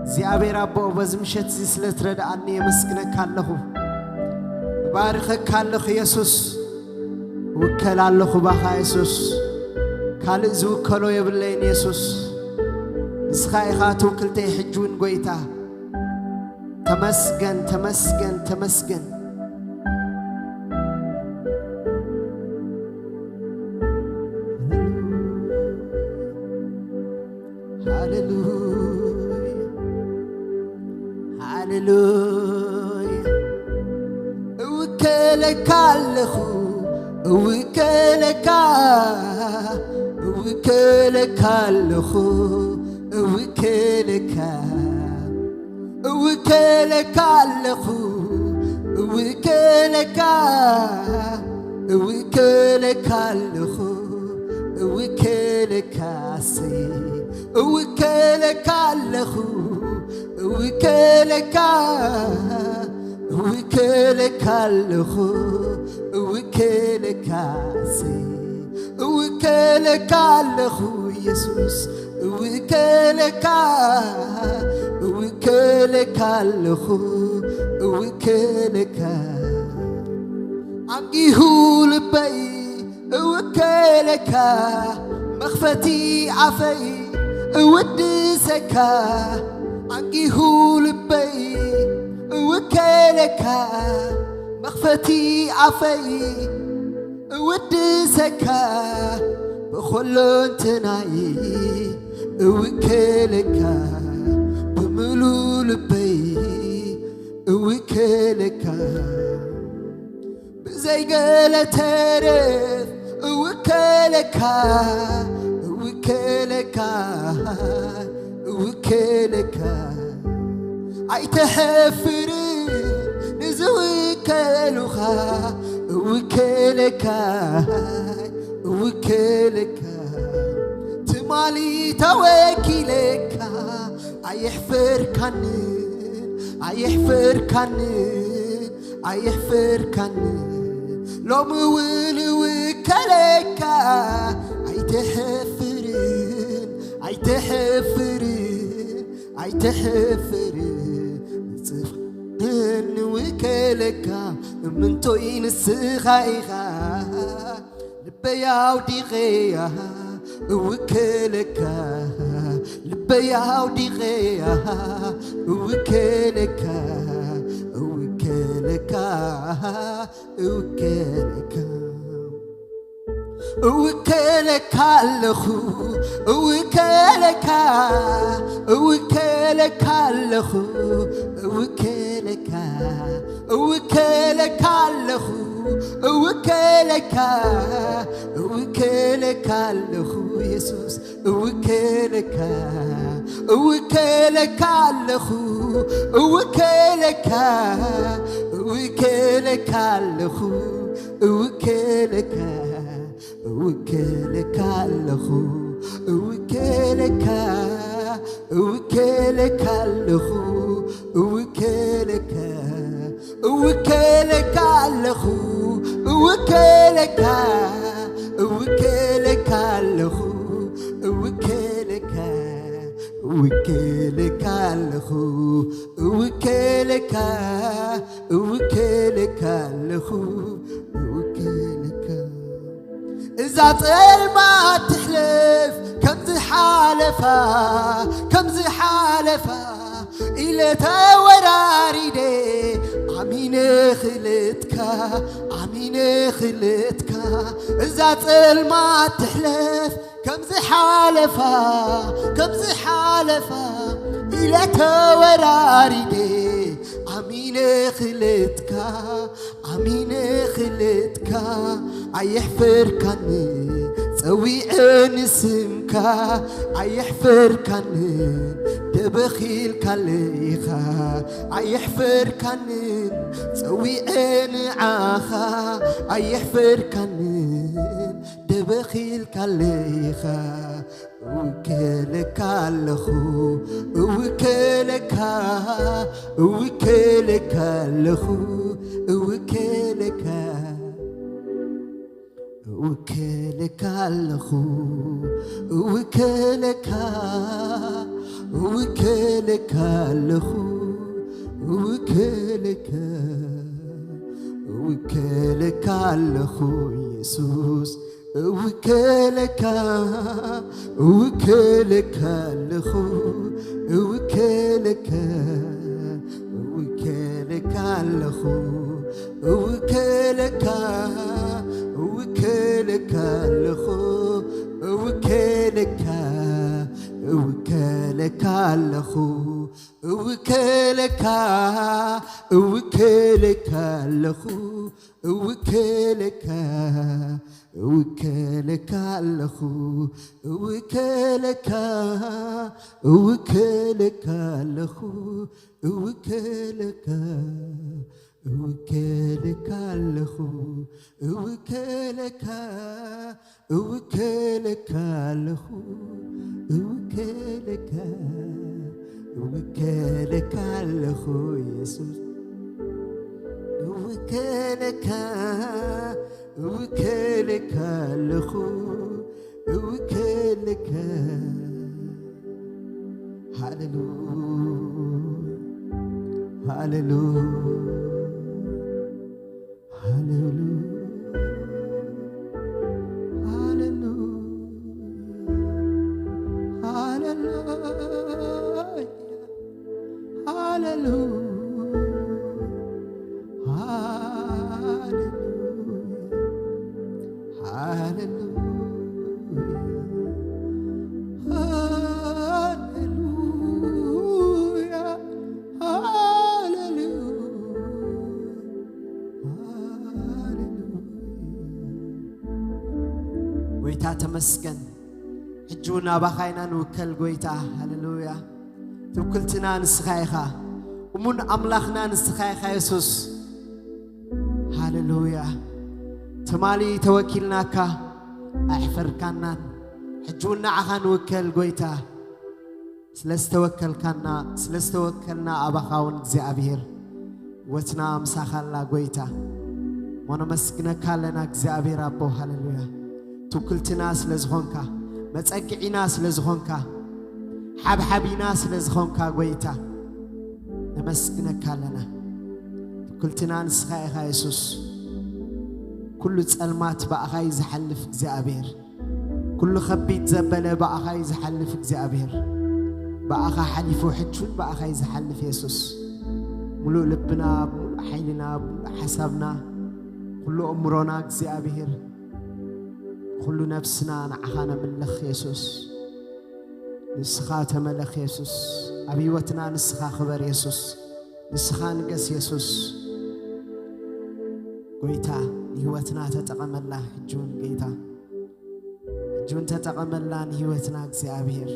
እግዚኣብሔር ኣቦ፣ በዚ ምሸት እዚ ስለ ትረድኣኒ የመስግነካ ኣለኹ። እባርኸካ ኣለኹ የሱስ። እውከል ኣለኹ ባኻ የሱስ። ካልእ ዝውከሎ የብለይን የሱስ። ንስኻ ኢኻ ትውክልተይ ሕጂ እውን ጎይታ። ተመስገን፣ ተመስገን፣ ተመስገን። ሃሌሉያ፣ ሃሌሉያ። እውከለካ ኣለኹ፣ እውከለካ፣ እውከለካ ኣለኹ፣ እውከለካ። እውከለካ ኣለኹ፣ እውከለካ፣ እውከለካ ኣለኹ፣ እውከለካ፣ እሰይ። እውከለካ ኣለኹ፣ እውከለካ፣ እውከለካ ኣለኹ፣ እውከለካ፣ እሰይ። እውከለካ ኣለኹ የሱስ፣ እውከለካ፣ እውከለካ ኣለኹ፣ እውከለካ። ኣንጊሁ ልበይ እውከለካ፣ መኽፈቲ ኣፈይ እውድሰካ። ኣንጊሁ ልበይ እውከለካ፣ መኽፈቲ ኣፈይ እውድሰካ። ብኹሉ እንትናይ እውከለካ፣ ብምሉ ልበይ እውከለካ። ብዘይገለ ተረፍ እውከለካ፣ እውከለካ፣ እውከለካ። ኣይተሕፍርን ንዝውከሉኻ፣ እውከለካ፣ እውከለካ። ትማሊ ተወኪለካ፣ ኣየሕፈርካንን፣ ኣየሕፈርካንን፣ ኣየሕፈርካንን። ሎሚ እውን እውከለካ፣ ኣይተሕፍርን፣ ኣይተሕፍርን፣ ኣይተሕፍርን። ንጽፍን እውከለካ፣ እምንቶይ ንስኻ ኢኻ። ልበይ ኣውዲቐያ እውከለካ፣ ልበይ ኣውዲቐያ እውከለካ፣ እውከለካ፣ እውከለካ። እውከለካ ኣለኹ፣ እውከለካ፣ እውከለካ ኣለኹ፣ እውከለካ፣ እውከለካ ኣለኹ፣ እውከለካ፣ እውከለካ ኣለኹ የሱስ፣ እውከለካ፣ እውከለካ ኣለኹ፣ እውከለካ፣ እውከለካ ኣለኹ፣ እውከለካ፣ እውከለካ ኣለኹ፣ እውከለካ፣ እውከለካ ኣለኹ፣ እውከለካ፣ እውከለካ ኣለኹ፣ እውከለካ፣ እውከለካ ኣለኹ፣ እውከለካ፣ እውከለካ ኣለኹ፣ እውከለካ፣ እውከለካ ኣለኹ፣ እውከለካ። እዛ ጸልማት ትሕለፍ ከምዚ ሓለፋ፣ ከምዚ ሓለፋ ኢለ ተወራሪደ፣ ኣሚነ ክልትካ፣ ኣሚነ ክልትካ። እዛ ጸልማት ትሕለፍ ከምዚ ሓለፋ፣ ከምዚ ሓለፋ ኢለ ተወራሪደ፣ ኣሚነ ክልትካ፣ ኣሚነ ክልትካ። ኣየሕፈርካን ጸዊዐ ንስምካ፣ ኣየሕፈርካን ደበኺልካለይኻ፣ ኣየሕፈርካን ጸዊዐ ንዓኻ፣ ኣየሕፈርካን ደበኺልካለይኻ። እውከለካ ኣለኹ፣ እውከለካ፣ እውከለካ ኣለኹ፣ እውከለካ፣ እውከለካ ኣለኹ፣ እውከለካ፣ እውክልካ ኣለኹ፣ እውክልካ፣ እውክልካ ኣለኹ የሱስ፣ እውክልካ፣ እውክልካ ኣለኹ፣ እውክልካ፣ እውክልካ ኣለኹ፣ እውክልካ፣ እውክልካ ኣለኹ፣ እውክልካ፣ እውክልካ ኣለኹ፣ እውክልካ፣ እውክልካ ኣለኹ፣ እውክልካ፣ እውክልካ ኣለኹ፣ እውክልካ፣ እውክልካ ኣለኹ፣ እውክልካ፣ እውክልካ ኣለኹ፣ እውክልካ፣ እውክልካ ኣለኹ፣ እውክልካ፣ እውክልካ ኣለኹ የሱስ፣ እውክልካ፣ እውክልካ ኣለኹ፣ እውክልካ። ሃሌሉያ፣ ሃሌሉያ፣ ሃሌሉያ፣ ሃሌሉያ፣ ሃሌሉያ፣ ሃሌሉያ፣ ሃሌሉያ፣ ሃሌሉያ፣ ሃሌሉያ፣ ሃሌሉያ፣ ሃሌሉያ። ጎይታ ተመስገን። ሕጂ እውን ኣባኻ ኢና ንውከል ጎይታ። ሃሌሉያ። ትውክልትና ንስኻ ኢኻ። እሙን ኣምላኽና ንስኻ ኢኻ የሱስ። ሃሌሉያ። ትማሊ ተወኪልናካ፣ ኣሕፈርካናን። ሕጂ እውን ንዓኻ ንውከል ጎይታ። ስለ ዝተወከልካና፣ ስለ ዝተወከልና ኣባኻ እውን እግዚኣብሔር ህይወትና ምሳኻ ኣላ ጎይታ። እሞ ነመስግነካ ኣለና እግዚኣብሔር ኣቦ። ሃሌሉያ። ትውክልትና ስለ ዝኾንካ፣ መጸግዒና ስለ ዝኾንካ፣ ሓብሓቢና ስለ ዝኾንካ ጎይታ ነመስግነካ ኣለና። ትውክልትና ንስኻ ኢኻ የሱስ። ኩሉ ጸልማት ብኣኻ እዩ ዝሓልፍ እግዚኣብሔር። ኩሉ ከቢድ ዘበለ ብኣኻ እዩ ዝሓልፍ እግዚኣብሔር። ብኣኻ ሓሊፉ ሕጂ እውን ብኣኻ እዩ ዝሓልፍ የሱስ። ሙሉእ ልብና፣ ሙሉእ ሓይልና፣ ሙሉእ ሓሳብና፣ ኩሉ ኣእምሮና እግዚኣብሔር፣ ኩሉ ነፍስና ንዓኻ ነምልኽ የሱስ። ንስኻ ተመለኽ የሱስ። ኣብ ህይወትና ንስኻ ክበር የሱስ። ንስኻ ንገስ የሱስ። ጎይታ ንህይወትና ተጠቐመላ ሕጂ እውን ጌታ። ሕጂ እውን ተጠቐመላ ንህይወትና እግዚኣብሔር።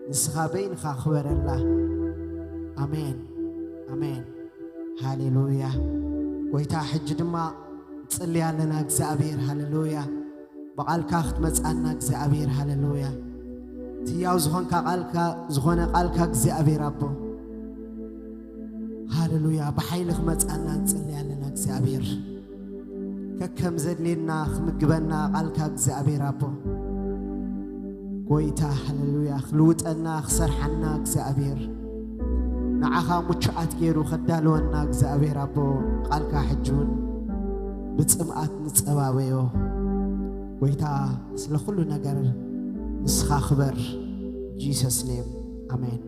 ንስኻ በይንኻ ክበረላ። ኣሜን፣ ኣሜን። ሃሌሉያ። ጎይታ ሕጂ ድማ ንጽሊ ኣለና እግዚኣብሔር። ሃሌሉያ። ብቓልካ ክትመጻና እግዚኣብሔር። ሃሌሉያ። እቲ ህያው ዝኾንካ ቃልካ፣ ዝኾነ ቃልካ እግዚኣብሔር ኣቦ። ሃሌሉያ። ብሓይሊ ክመጻና ንጽሊ ኣለና እግዚኣብሔር። ከከም ዘድልየና ክምግበና ቃልካ እግዚኣብሔር ኣቦ። ጎይታ ሃሌሉያ። ክልውጠና ክሰርሓና እግዚኣብሔር። ንዓኻ ምቹኣት ገይሩ ከዳልወና እግዚኣብሔር ኣቦ። ቃልካ ሕጂ እውን ብጽምኣት ንጸባበዮ። ጎይታ ስለ ኩሉ ነገር ንስኻ ክበር። ጂሰስ ኔም ኣሜን።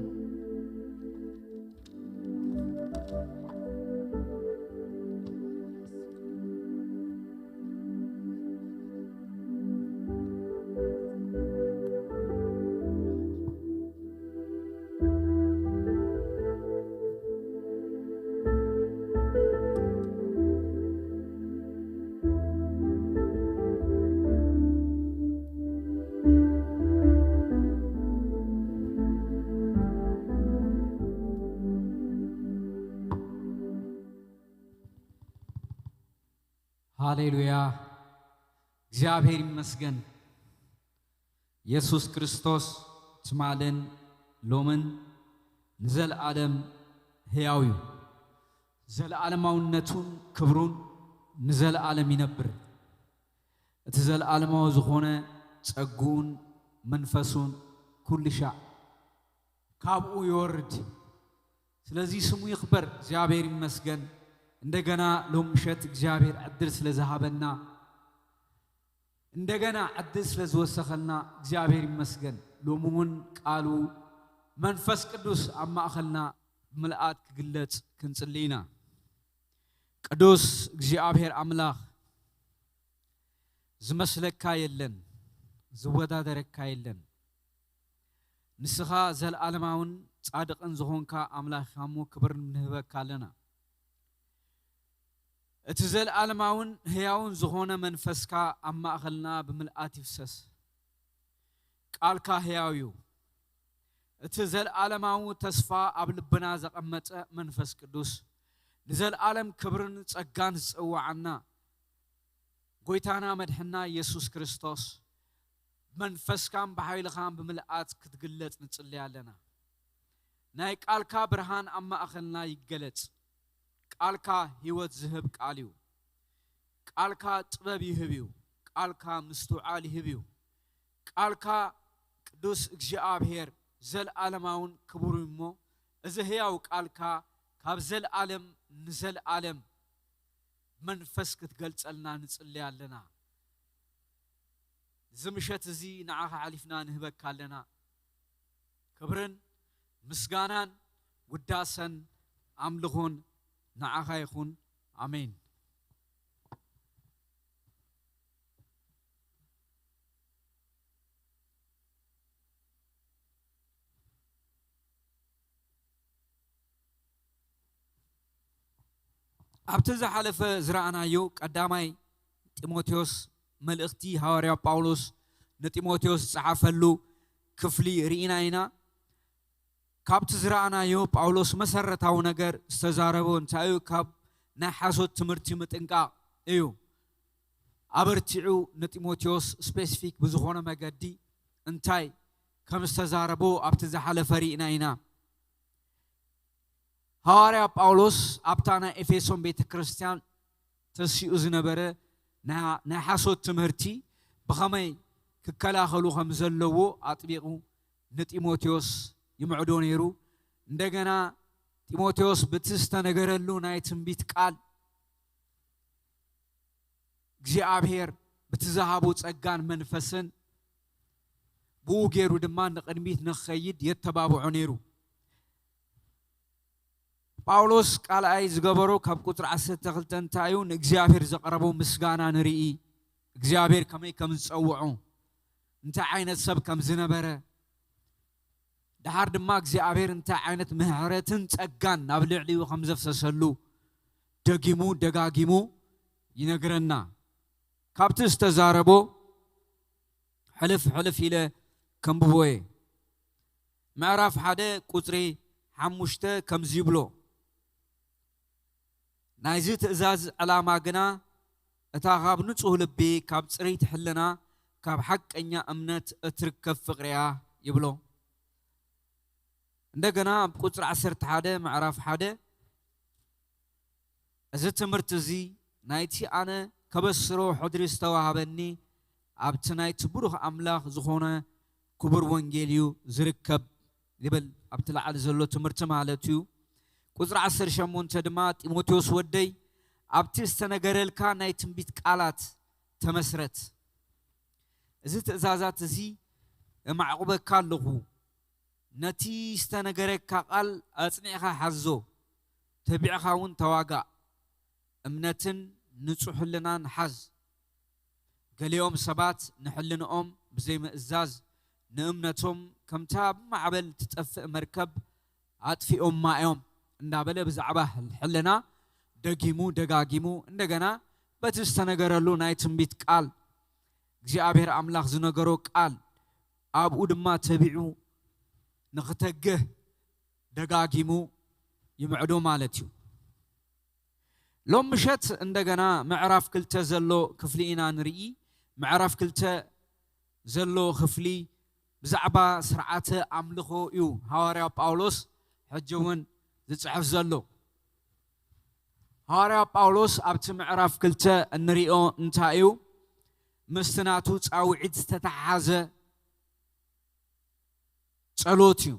ሃሌሉያ። እግዚኣብሔር ይመስገን። የሱስ ክርስቶስ ትማልን ሎምን ንዘለኣለም ሕያው እዩ። ዘለኣለማውነቱን ክብሩን ንዘለኣለም ይነብር። እቲ ዘለኣለማዊ ዝኾነ ጸግኡን መንፈሱን ኩሉ ሻዕ ካብኡ ይወርድ። ስለዚ ስሙ ይኽበር፣ እግዚኣብሔር ይመስገን። እንደገና ሎም ምሸት እግዚኣብሔር ዕድል ስለ ዝሃበና፣ እንደገና ዕድል ስለ ዝወሰኸልና እግዚኣብሔር ይመስገን። ሎሚ እውን ቃሉ መንፈስ ቅዱስ ኣብ ማእኸልና ብምልኣት ክግለጽ ክንጽሊ ኢና። ቅዱስ እግዚኣብሔር ኣምላኽ፣ ዝመስለካ የለን፣ ዝወዳደረካ የለን። ንስኻ ዘለኣለማውን ጻድቕን ዝኾንካ ኣምላኽ ኢኻ እሞ ክብር ንህበካ ኣለና። እቲ ዘለኣለማውን ህያውን ዝኾነ መንፈስካ ኣብ ማእኸልና ብምልኣት ይፍሰስ። ቃልካ ህያው እዩ። እቲ ዘለኣለማዊ ተስፋ ኣብ ልብና ዘቐመጠ መንፈስ ቅዱስ ንዘለኣለም ክብርን ጸጋን ዝጸውዓና ጎይታና መድሕና ኢየሱስ ክርስቶስ መንፈስካን ብሓይልኻን ብምልኣት ክትግለጽ ንጽሊ ኣለና። ናይ ቃልካ ብርሃን ኣብ ማእኸልና ይገለጽ። ቃልካ ህይወት ዝህብ ቃል እዩ። ቃልካ ጥበብ ይህብ እዩ። ቃልካ ምስትውዓል ይህብ እዩ። ቃልካ ቅዱስ እግዚኣብሔር ዘለኣለማውን ክቡር እዩ እሞ፣ እዚ ህያው ቃልካ ካብ ዘለኣለም ንዘለኣለም መንፈስ ክትገልጸልና ንጽሊ ኣለና። እዚ ምሸት እዚ ንዓኻ ሓሊፍና ንህበካ ኣለና። ክብርን ምስጋናን ውዳሰን ኣምልኾን ንዓኻ ይኹን። ኣሜን። ኣብቲ ዝሓለፈ ዝረኣናዮ ቀዳማይ ጢሞቴዎስ መልእኽቲ ሃዋርያ ጳውሎስ ንጢሞቴዎስ ዝጸሓፈሉ ክፍሊ ርኢና ኢና። ካብቲ ዝረኣናዮ ጳውሎስ መሰረታዊ ነገር ዝተዛረቦ እንታይ እዩ? ካብ ናይ ሓሶት ትምህርቲ ምጥንቃቕ እዩ። ኣበርቲዑ ንጢሞቴዎስ ስፔሲፊክ ብዝኾነ መገዲ እንታይ ከም ዝተዛረቦ ኣብቲ ዝሓለፈ ርኢና ኢና። ሃዋርያ ጳውሎስ ኣብታ ናይ ኤፌሶን ቤተ ክርስቲያን ተሲኡ ዝነበረ ናይ ናይ ሓሶት ትምህርቲ ብኸመይ ክከላኸሉ ከም ዘለዎ ኣጥቢቑ ንጢሞቴዎስ ይምዕዶ ነይሩ። እንደገና ጢሞቴዎስ ብቲ ዝተነገረሉ ናይ ትንቢት ቃል እግዚኣብሔር ብቲ ዝሃቦ ጸጋን መንፈስን ብኡ ገይሩ ድማ ንቕድሚት ንኽኸይድ የተባብዖ ነይሩ። ጳውሎስ ካልኣይ ዝገበሮ ካብ ቁጽሪ ዓሰርተ ክልተ እንታይ እዩ? ንእግዚኣብሔር ዘቕረቦ ምስጋና ንርኢ። እግዚኣብሔር ከመይ ከም ዝጸውዖ፣ እንታይ ዓይነት ሰብ ከም ዝነበረ፣ ደሓር ድማ እግዚኣብሔር እንታይ ዓይነት ምሕረትን ጸጋን ናብ ልዕሊኡ ከም ዘፍሰሰሉ ደጊሙ ደጋጊሙ ይነግረና። ካብቲ ዝተዛረቦ ሕልፍ ሕልፍ ኢለ ከንብቦ እየ። ምዕራፍ ሓደ ቁጽሪ ሓሙሽተ ከምዚ ይብሎ፣ ናይዚ ትእዛዝ ዕላማ ግና እታ ካብ ንጹህ ልቢ፣ ካብ ጽርይቲ ሕልና፣ ካብ ሓቀኛ እምነት እትርከብ ፍቕሪ እያ ይብሎ። እንደገና ኣብ ቁጽሪ ዓሰርተ ሓደ ምዕራፍ ሓደ፣ እዚ ትምህርቲ እዚ ናይቲ ኣነ ከበስሮ ሕድሪ ዝተዋህበኒ ኣብቲ ናይቲ ብሩኽ ኣምላኽ ዝኾነ ክቡር ወንጌል እዩ ዝርከብ ይብል፣ ኣብቲ ላዕሊ ዘሎ ትምህርቲ ማለት እዩ። ቁጽሪ ዓሰርተ ሸሞንተ ድማ፣ ጢሞቴዎስ ወደይ፣ ኣብቲ ዝተነገረልካ ናይ ትንቢት ቃላት ተመስረት። እዚ ትእዛዛት እዚ እማዕቑበካ ኣለኹ። ነቲ ዝተነገረካ ቃል ኣጽኒዕኻ ሓዞ፣ ተቢዕኻ እውን ተዋጋእ። እምነትን ንጹሕ ህልናን ሓዝ። ገሊኦም ሰባት ንሕልንኦም ብዘይምእዛዝ ንእምነቶም ከምታ ብማዕበል ትጠፍእ መርከብ ኣጥፊኦማ እዮም እንዳበለ ብዛዕባ ሕልና ደጊሙ ደጋጊሙ እንደገና በቲ ዝተነገረሉ ናይ ትንቢት ቃል እግዚኣብሔር ኣምላኽ ዝነገሮ ቃል ኣብኡ ድማ ተቢዑ ንኽተግህ ደጋጊሙ ይምዕዶ ማለት እዩ። ሎም ምሸት እንደገና ምዕራፍ ክልተ ዘሎ ክፍሊ ኢና ንርኢ። ምዕራፍ ክልተ ዘሎ ክፍሊ ብዛዕባ ስርዓተ ኣምልኾ እዩ ሃዋርያ ጳውሎስ ሕጂ እውን ዝጽሕፍ ዘሎ። ሃዋርያ ጳውሎስ ኣብቲ ምዕራፍ ክልተ እንሪኦ እንታይ እዩ? ምስቲ ናቱ ጻውዒት ዝተተሓሓዘ ጸሎት እዩ።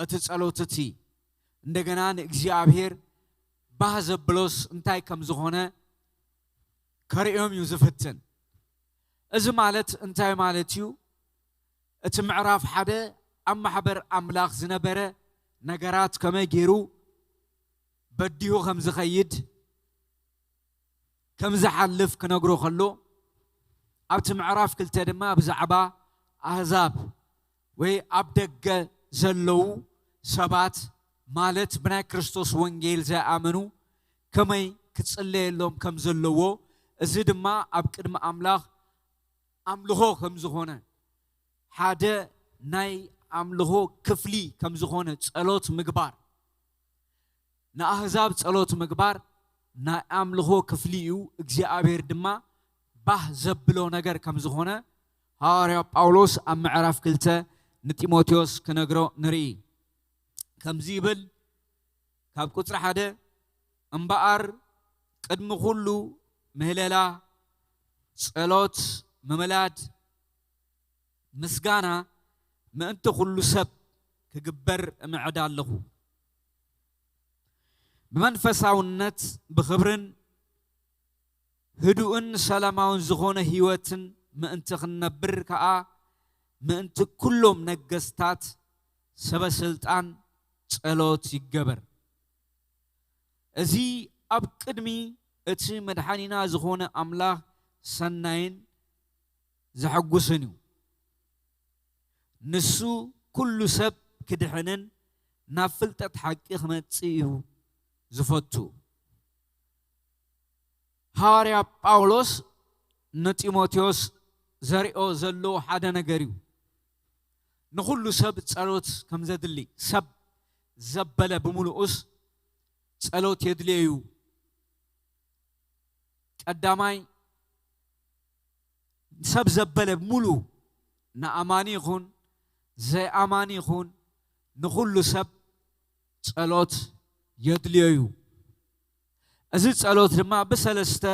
እቲ ጸሎት እቲ እንደገና ንእግዚኣብሔር ባህ ዘብሎስ እንታይ ከም ዝኾነ ከርእዮም እዩ ዝፍትን። እዚ ማለት እንታይ ማለት እዩ? እቲ ምዕራፍ ሓደ ኣብ ማሕበር ኣምላኽ ዝነበረ ነገራት ከመይ ገይሩ በዲሁ ከም ዝኸይድ፣ ከም ዝሓልፍ ክነግሮ ከሎ፣ ኣብቲ ምዕራፍ ክልተ ድማ ብዛዕባ ኣህዛብ ወይ ኣብ ደገ ዘለዉ ሰባት፣ ማለት ብናይ ክርስቶስ ወንጌል ዘይኣመኑ፣ ከመይ ክጽለየሎም ከም ዘለዎ፣ እዚ ድማ ኣብ ቅድሚ ኣምላኽ ኣምልኾ ከም ዝኾነ፣ ሓደ ናይ ኣምልኾ ክፍሊ ከም ዝኾነ ጸሎት ምግባር፣ ንኣህዛብ ጸሎት ምግባር ናይ ኣምልኾ ክፍሊ እዩ። እግዚኣብሔር ድማ ባህ ዘብሎ ነገር ከም ዝኾነ ሃዋርያ ጳውሎስ ኣብ ምዕራፍ ክልተ ንጢሞቴዎስ ክነግሮ ንርኢ። ከምዚ ይብል፣ ካብ ቁጽሪ ሓደ፣ እምበኣር ቅድሚ ኩሉ ምህለላ፣ ጸሎት፣ ምምላድ፣ ምስጋና ምእንቲ ኩሉ ሰብ ክግበር እምዕድ ኣለኹ። ብመንፈሳውነት ብኽብርን ህዱእን ሰላማውን ዝኾነ ህይወትን ምእንቲ ክንነብር ከኣ፣ ምእንቲ ኩሎም ነገስታት፣ ሰበ ስልጣን ጸሎት ይገበር። እዚ ኣብ ቅድሚ እቲ መድሓኒና ዝኾነ ኣምላኽ ሰናይን ዘሐጉስን እዩ። ንሱ ኩሉ ሰብ ክድሕንን ናብ ፍልጠት ሓቂ ክመጽእ እዩ ዝፈቱ። ሃዋርያ ጳውሎስ ንጢሞቴዎስ ዘሪኦ ዘሎ ሓደ ነገር እዩ። ንኹሉ ሰብ ጸሎት ከም ዘድሊ፣ ሰብ ዘበለ ብምሉኡስ ጸሎት የድልዮ እዩ። ቀዳማይ፣ ሰብ ዘበለ ሙሉ፣ ንኣማኒ ይኹን ዘይኣማኒ ይኹን፣ ንኹሉ ሰብ ጸሎት የድልዮ እዩ። እዚ ጸሎት ድማ ብሰለስተ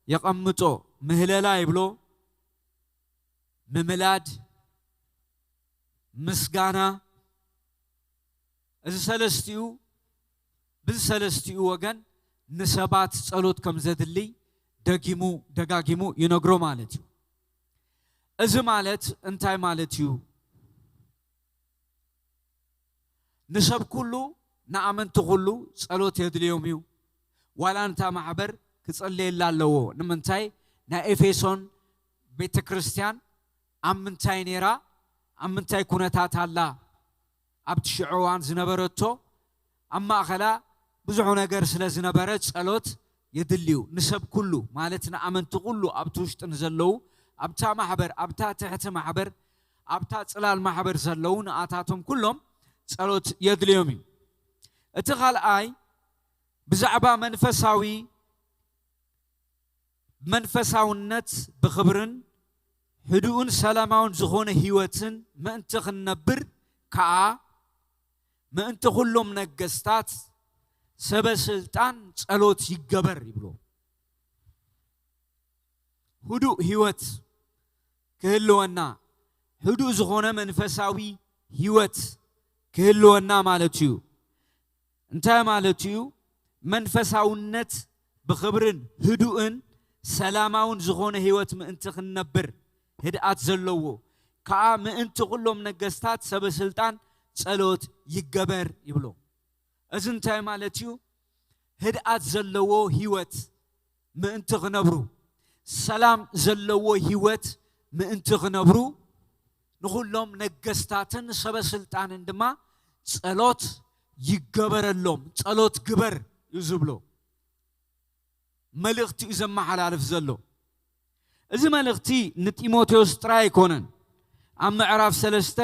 የቐምጦ። ምህለላ ይብሎ፣ ምምላድ፣ ምስጋና። እዚ ሰለስቲኡ፣ ብዚ ሰለስቲኡ ወገን ንሰባት ጸሎት ከም ዘድሊ ደጊሙ ደጋጊሙ ይነግሮ ማለት እዩ። እዚ ማለት እንታይ ማለት እዩ? ንሰብ ኩሉ፣ ንኣመንቲ ኩሉ ጸሎት የድልዮም እዩ። ዋላ እንታ ማሕበር ክጸልየላ ኣለዎ። ንምንታይ? ናይ ኤፌሶን ቤተ ክርስቲያን ኣብ ምንታይ ነይራ? ኣብ ምንታይ ኩነታት ኣላ? ኣብቲ ሽዑ እዋን ዝነበረቶ ኣብ ማእኸላ ብዙሕ ነገር ስለ ዝነበረ ጸሎት የድልዩ። ንሰብ ኩሉ፣ ማለት ንኣመንቲ ኩሉ፣ ኣብቲ ውሽጢ ንዘለዉ፣ ኣብታ ማሕበር፣ ኣብታ ትሕቲ ማሕበር፣ ኣብታ ጽላል ማሕበር ዘለዉ ንኣታቶም ኩሎም ጸሎት የድልዮም እዩ። እቲ ካልኣይ ብዛዕባ መንፈሳዊ፣ መንፈሳውነት ብኽብርን ህዱእን ሰላማውን ዝኾነ ህይወትን ምእንቲ ክንነብር ከኣ፣ ምእንቲ ኩሎም ነገስታት፣ ሰበ ስልጣን ጸሎት ይገበር ይብሎ። ህዱእ ህይወት ክህልወና፣ ህዱእ ዝኾነ መንፈሳዊ ህይወት ክህልወና ማለት እዩ። እንታይ ማለት እዩ? መንፈሳውነት ብኽብርን ህዱእን ሰላማውን ዝኾነ ህይወት ምእንቲ ክንነብር፣ ህድኣት ዘለዎ ከኣ ምእንቲ ኩሎም ነገስታት ሰበ ስልጣን ጸሎት ይገበር ይብሎ። እዚ እንታይ ማለት እዩ? ህድኣት ዘለዎ ህይወት ምእንቲ ክነብሩ፣ ሰላም ዘለዎ ህይወት ምእንቲ ክነብሩ፣ ንኹሎም ነገስታትን ሰበ ስልጣንን ድማ ጸሎት ይገበረሎም። ጸሎት ግበር እዩ ዝብሎ። መልእኽቲ እዩ ዘመሓላልፍ ዘሎ። እዚ መልእኽቲ ንጢሞቴዎስ ጥራይ ኣይኮነን። ኣብ ምዕራፍ ሰለስተ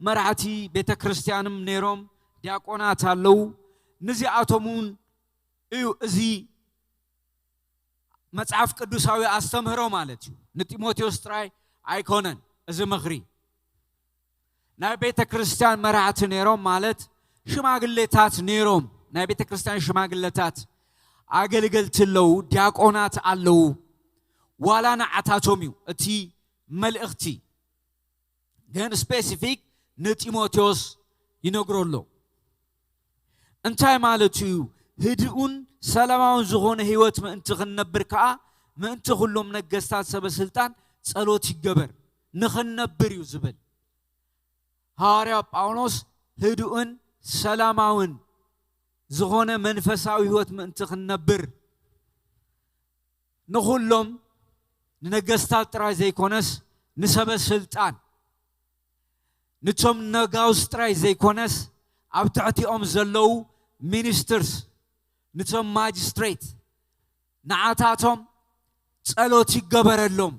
መራሕቲ ቤተ ክርስቲያንም ነይሮም፣ ዲያቆናት ኣለዉ። ንዚኣቶም እውን እዩ እዚ መጽሓፍ ቅዱሳዊ ኣስተምህሮ ማለት እዩ። ንጢሞቴዎስ ጥራይ ኣይኮነን እዚ ምኽሪ። ናይ ቤተ ክርስቲያን መራሕቲ ነይሮም፣ ማለት ሽማግሌታት ነይሮም። ናይ ቤተ ክርስቲያን ሽማግሌታት፣ ኣገልገልቲ ኣለዉ፣ ዲያቆናት ኣለዉ። ዋላ ንዓታቶም እዩ እቲ መልእኽቲ፣ ግን ስፔሲፊክ ንጢሞቴዎስ ይነግሮ ኣሎ። እንታይ ማለት እዩ? ህድኡን ሰላማውን ዝኾነ ህይወት ምእንቲ ክንነብር ከኣ፣ ምእንቲ ኩሎም ነገስታት ሰበ ስልጣን ጸሎት ይገበር፣ ንኽንነብር እዩ ዝብል። ሃዋርያ ጳውሎስ ህድኡን ሰላማውን ዝኾነ መንፈሳዊ ህይወት ምእንቲ ክንነብር፣ ንኹሎም፣ ንነገስታት ጥራይ ዘይኮነስ፣ ንሰበ ስልጣን፣ ንቶም ነጋውስ ጥራይ ዘይኮነስ፣ ኣብ ትሕቲኦም ዘለዉ ሚኒስትርስ፣ ንቶም ማጅስትሬት፣ ንዓታቶም ጸሎት ይገበረሎም።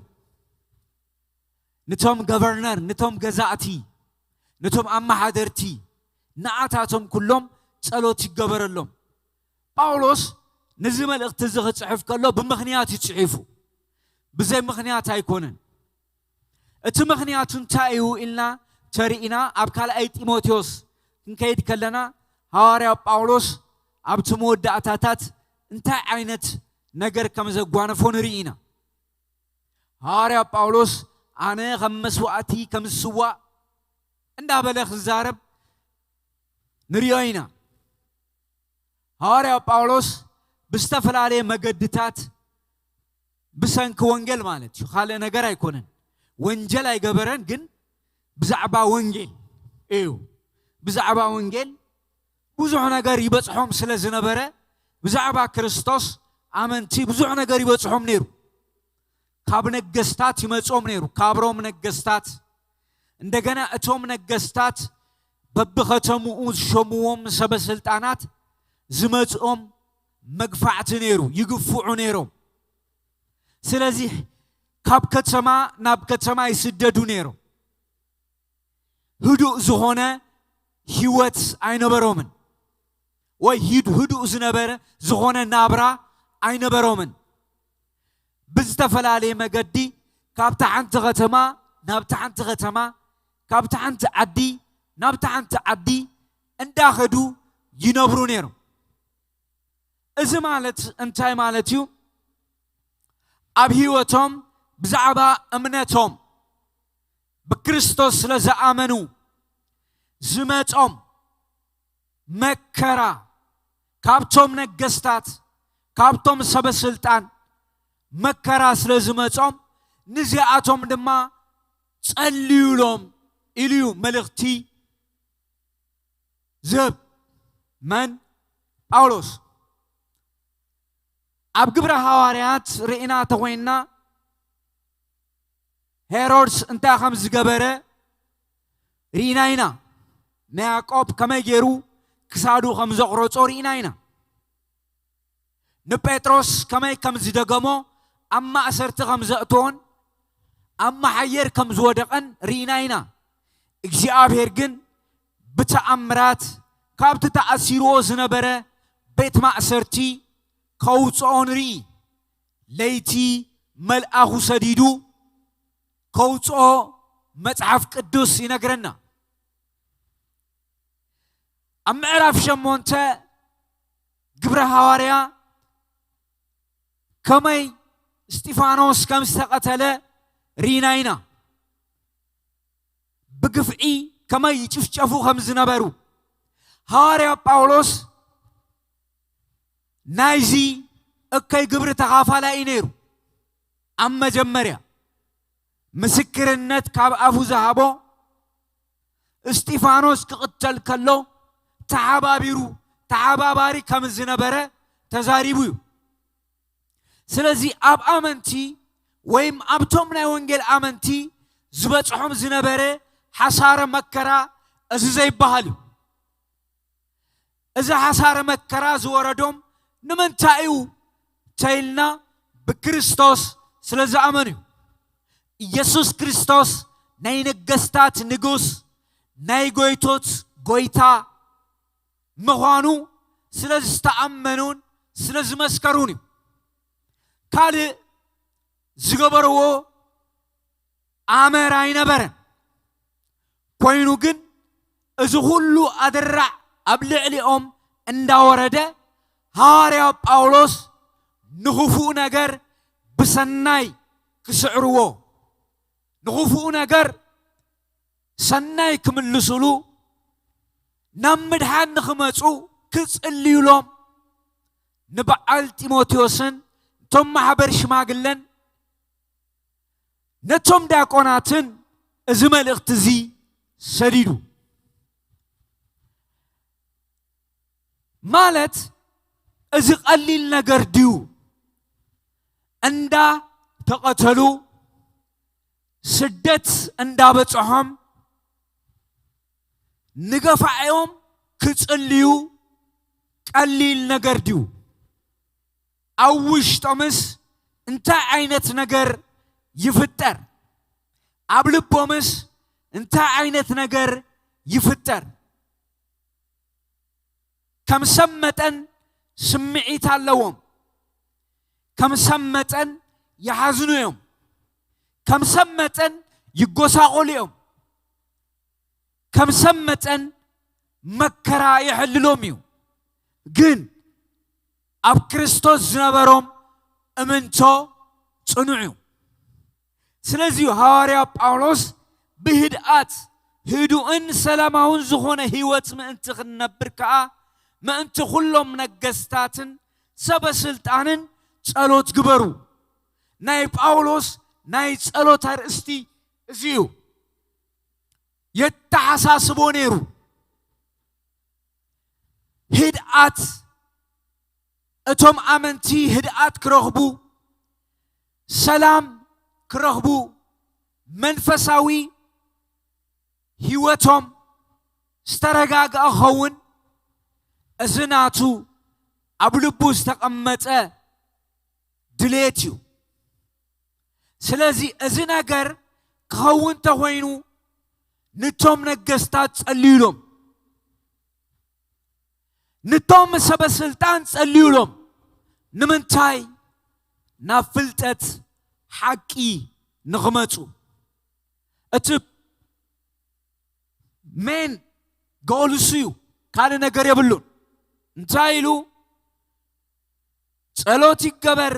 ንቶም ገቨርነር፣ ንቶም ገዛእቲ፣ ንቶም ኣመሓደርቲ፣ ንዓታቶም ኩሎም ጸሎት ይገበረሎም። ጳውሎስ ነዚ መልእኽቲ እዚ ክጽሕፍ ከሎ ብምኽንያት እዩ ጽሒፉ። ብዘይ ምኽንያት ኣይኮነን። እቲ ምኽንያቱ እንታይ እዩ ኢልና ተሪኢና፣ ኣብ ካልኣይ ጢሞቴዎስ ክንከይድ ከለና፣ ሃዋርያ ጳውሎስ ኣብቲ መወዳእታታት እንታይ ዓይነት ነገር ከም ዘጓነፎ ንርኢ ኢና። ሃዋርያ ጳውሎስ፣ "ኣነ ከም መስዋእቲ ከም ዝስዋእ" እንዳበለ ክዛረብ ንሪኦ ኢና። ሃዋርያ ጳውሎስ ብዝተፈላለየ መገድታት፣ ብሰንኪ ወንጌል ማለት እዩ፣ ካልእ ነገር ኣይኮነን። ወንጀል ኣይገበረን፣ ግን ብዛዕባ ወንጌል እዩ። ብዛዕባ ወንጌል ብዙሕ ነገር ይበጽሖም ስለ ዝነበረ፣ ብዛዕባ ክርስቶስ ኣመንቲ ብዙሕ ነገር ይበጽሖም ነይሩ። ካብ ነገስታት ይመጽኦም ነይሩ፣ ካብ ሮም ነገስታት። እንደገና እቶም ነገስታት በብኸተምኡ ዝሸምዎም ሰበ ስልጣናት ዝመጽኦም መግፋዕቲ ነይሩ፣ ይግፍዑ ነይሮም። ስለዚህ ካብ ከተማ ናብ ከተማ ይስደዱ ነይሮም። ህዱእ ዝኾነ ህይወት ኣይነበሮምን፣ ወይ ሂድ-፣ ህዱእ ዝነበረ ዝኾነ ናብራ ኣይነበሮምን። ብዝተፈላለየ መገዲ ካብታ ሓንቲ ከተማ ናብታ ሓንቲ ከተማ፣ ካብታ ሓንቲ ዓዲ ናብታ ሓንቲ ዓዲ እንዳኸዱ ይነብሩ ነይሮም። እዚ ማለት እንታይ ማለት እዩ? ኣብ ህይወቶም ብዛዕባ እምነቶም ብክርስቶስ ስለ ዝኣመኑ ዝመጾም መከራ፣ ካብቶም ነገስታት፣ ካብቶም ሰበ ስልጣን መከራ ስለ ዝመጾም፣ ንዚኣቶም ድማ ጸልዩሎም ኢሉ እዩ መልእኽቲ ዝህብ። መን? ጳውሎስ። ኣብ ግብረ ሃዋርያት ርኢና ተኾይንና፣ ሄሮድስ እንታይ ከም ዝገበረ ርኢና ኢና። ንያዕቆብ ከመይ ገይሩ ክሳዱ ከም ዘቑረጾ ርኢና ኢና። ንጴጥሮስ ከመይ ከም ዝደገሞ፣ ኣብ ማእሰርቲ ከም ዘእተዎን ኣብ መሓየር ከም ዝወደቐን ርኢና ኢና። እግዚኣብሔር ግን ብተኣምራት ካብቲ ተኣሲርዎ ዝነበረ ቤት ማእሰርቲ ከውጽኦ ንርኢ። ለይቲ መልኣኹ ሰዲዱ ከውጽኦ መጽሓፍ ቅዱስ ይነግረና። ኣብ ምዕራፍ ሸሞንተ ግብረ ሃዋርያ ከመይ እስጢፋኖስ ከም ዝተቐተለ ርኢና ኢና። ብግፍዒ ከመይ ይጭፍጨፉ ከም ዝነበሩ። ሃዋርያ ጳውሎስ ናይዚ እከይ ግብሪ ተኻፋላይ እዩ ነይሩ። ኣብ መጀመርያ ምስክርነት ካብ ኣፉ ዝሃቦ፣ እስጢፋኖስ ክቕተል ከሎ ተሓባቢሩ፣ ተሓባባሪ ከም ዝነበረ ተዛሪቡ እዩ። ስለዚ ኣብ ኣመንቲ ወይም ኣብቶም ናይ ወንጌል ኣመንቲ ዝበጽሖም ዝነበረ ሓሳረ መከራ እዚ ዘይበሃል እዩ። እዚ ሓሳረ መከራ ዝወረዶም ንምንታይ እዩ ተይልና፣ ብክርስቶስ ስለ ዝኣመኑ እዩ። ኢየሱስ ክርስቶስ ናይ ነገስታት ንጉስ፣ ናይ ጎይቶት ጎይታ ምዃኑ ስለ ዝተኣመኑን ስለ ዝመስከሩን እዩ። ካልእ ዝገበርዎ ኣመር ኣይነበረን። ኮይኑ ግን እዚ ኩሉ ኣደራዕ ኣብ ልዕሊኦም እንዳወረደ፣ ሃዋርያ ጳውሎስ ንኽፉእ ነገር ብሰናይ ክስዕርዎ፣ ንኽፉእ ነገር ሰናይ ክምልስሉ ናብ ምድሓን ንኽመፁ ክጽልዩሎም ንበዓል ጢሞቴዎስን እቶም ማሕበር ሽማግለን ነቶም ዲያቆናትን እዚ መልእኽቲ እዚ ሰዲዱ። ማለት እዚ ቀሊል ነገር ድዩ? እንዳ ተቐተሉ፣ ስደት እንዳበጽሖም፣ ንገፋዒኦም ክጽልዩ ቀሊል ነገር ድዩ? ኣብ ውሽጦምስ እንታይ ዓይነት ነገር ይፍጠር? ኣብ ልቦምስ እንታይ ዓይነት ነገር ይፍጠር? ከም ሰብ መጠን ስምዒት ኣለዎም። ከም ሰብ መጠን ይሓዝኑ እዮም። ከም ሰብ መጠን ይጎሳቆሉ እዮም። ከም ሰብ መጠን መከራ ይሕልሎም እዩ። ግን ኣብ ክርስቶስ ዝነበሮም እምንቶ ጽኑዕ እዩ። ስለዚ እዩ ሃዋርያ ጳውሎስ ብህድኣት ህዱእን ሰላማውን ዝኾነ ህይወት ምእንቲ ክንነብር ከኣ ምእንቲ ኩሎም ነገስታትን ሰበ ስልጣንን ጸሎት ግበሩ። ናይ ጳውሎስ ናይ ጸሎት ኣርእስቲ እዚ እዩ። የተሓሳስቦ ነይሩ። ህድኣት፣ እቶም ኣመንቲ ህድኣት ክረኽቡ፣ ሰላም ክረኽቡ፣ መንፈሳዊ ህይወቶም ዝተረጋግአ ክኸውን፣ እዚ ናቱ ኣብ ልቡ ዝተቐመጠ ድሌት እዩ። ስለዚ እዚ ነገር ክኸውን ተኾይኑ፣ ንቶም ነገስታት ጸልዩሎም፣ ንቶም ሰበ ስልጣን ጸልዩሎም። ንምንታይ? ናብ ፍልጠት ሓቂ ንኽመጹ። እቲ ሜን ጎል እሱ እዩ፣ ካልእ ነገር የብሉን። እንታይ ኢሉ? ጸሎት ይገበር፣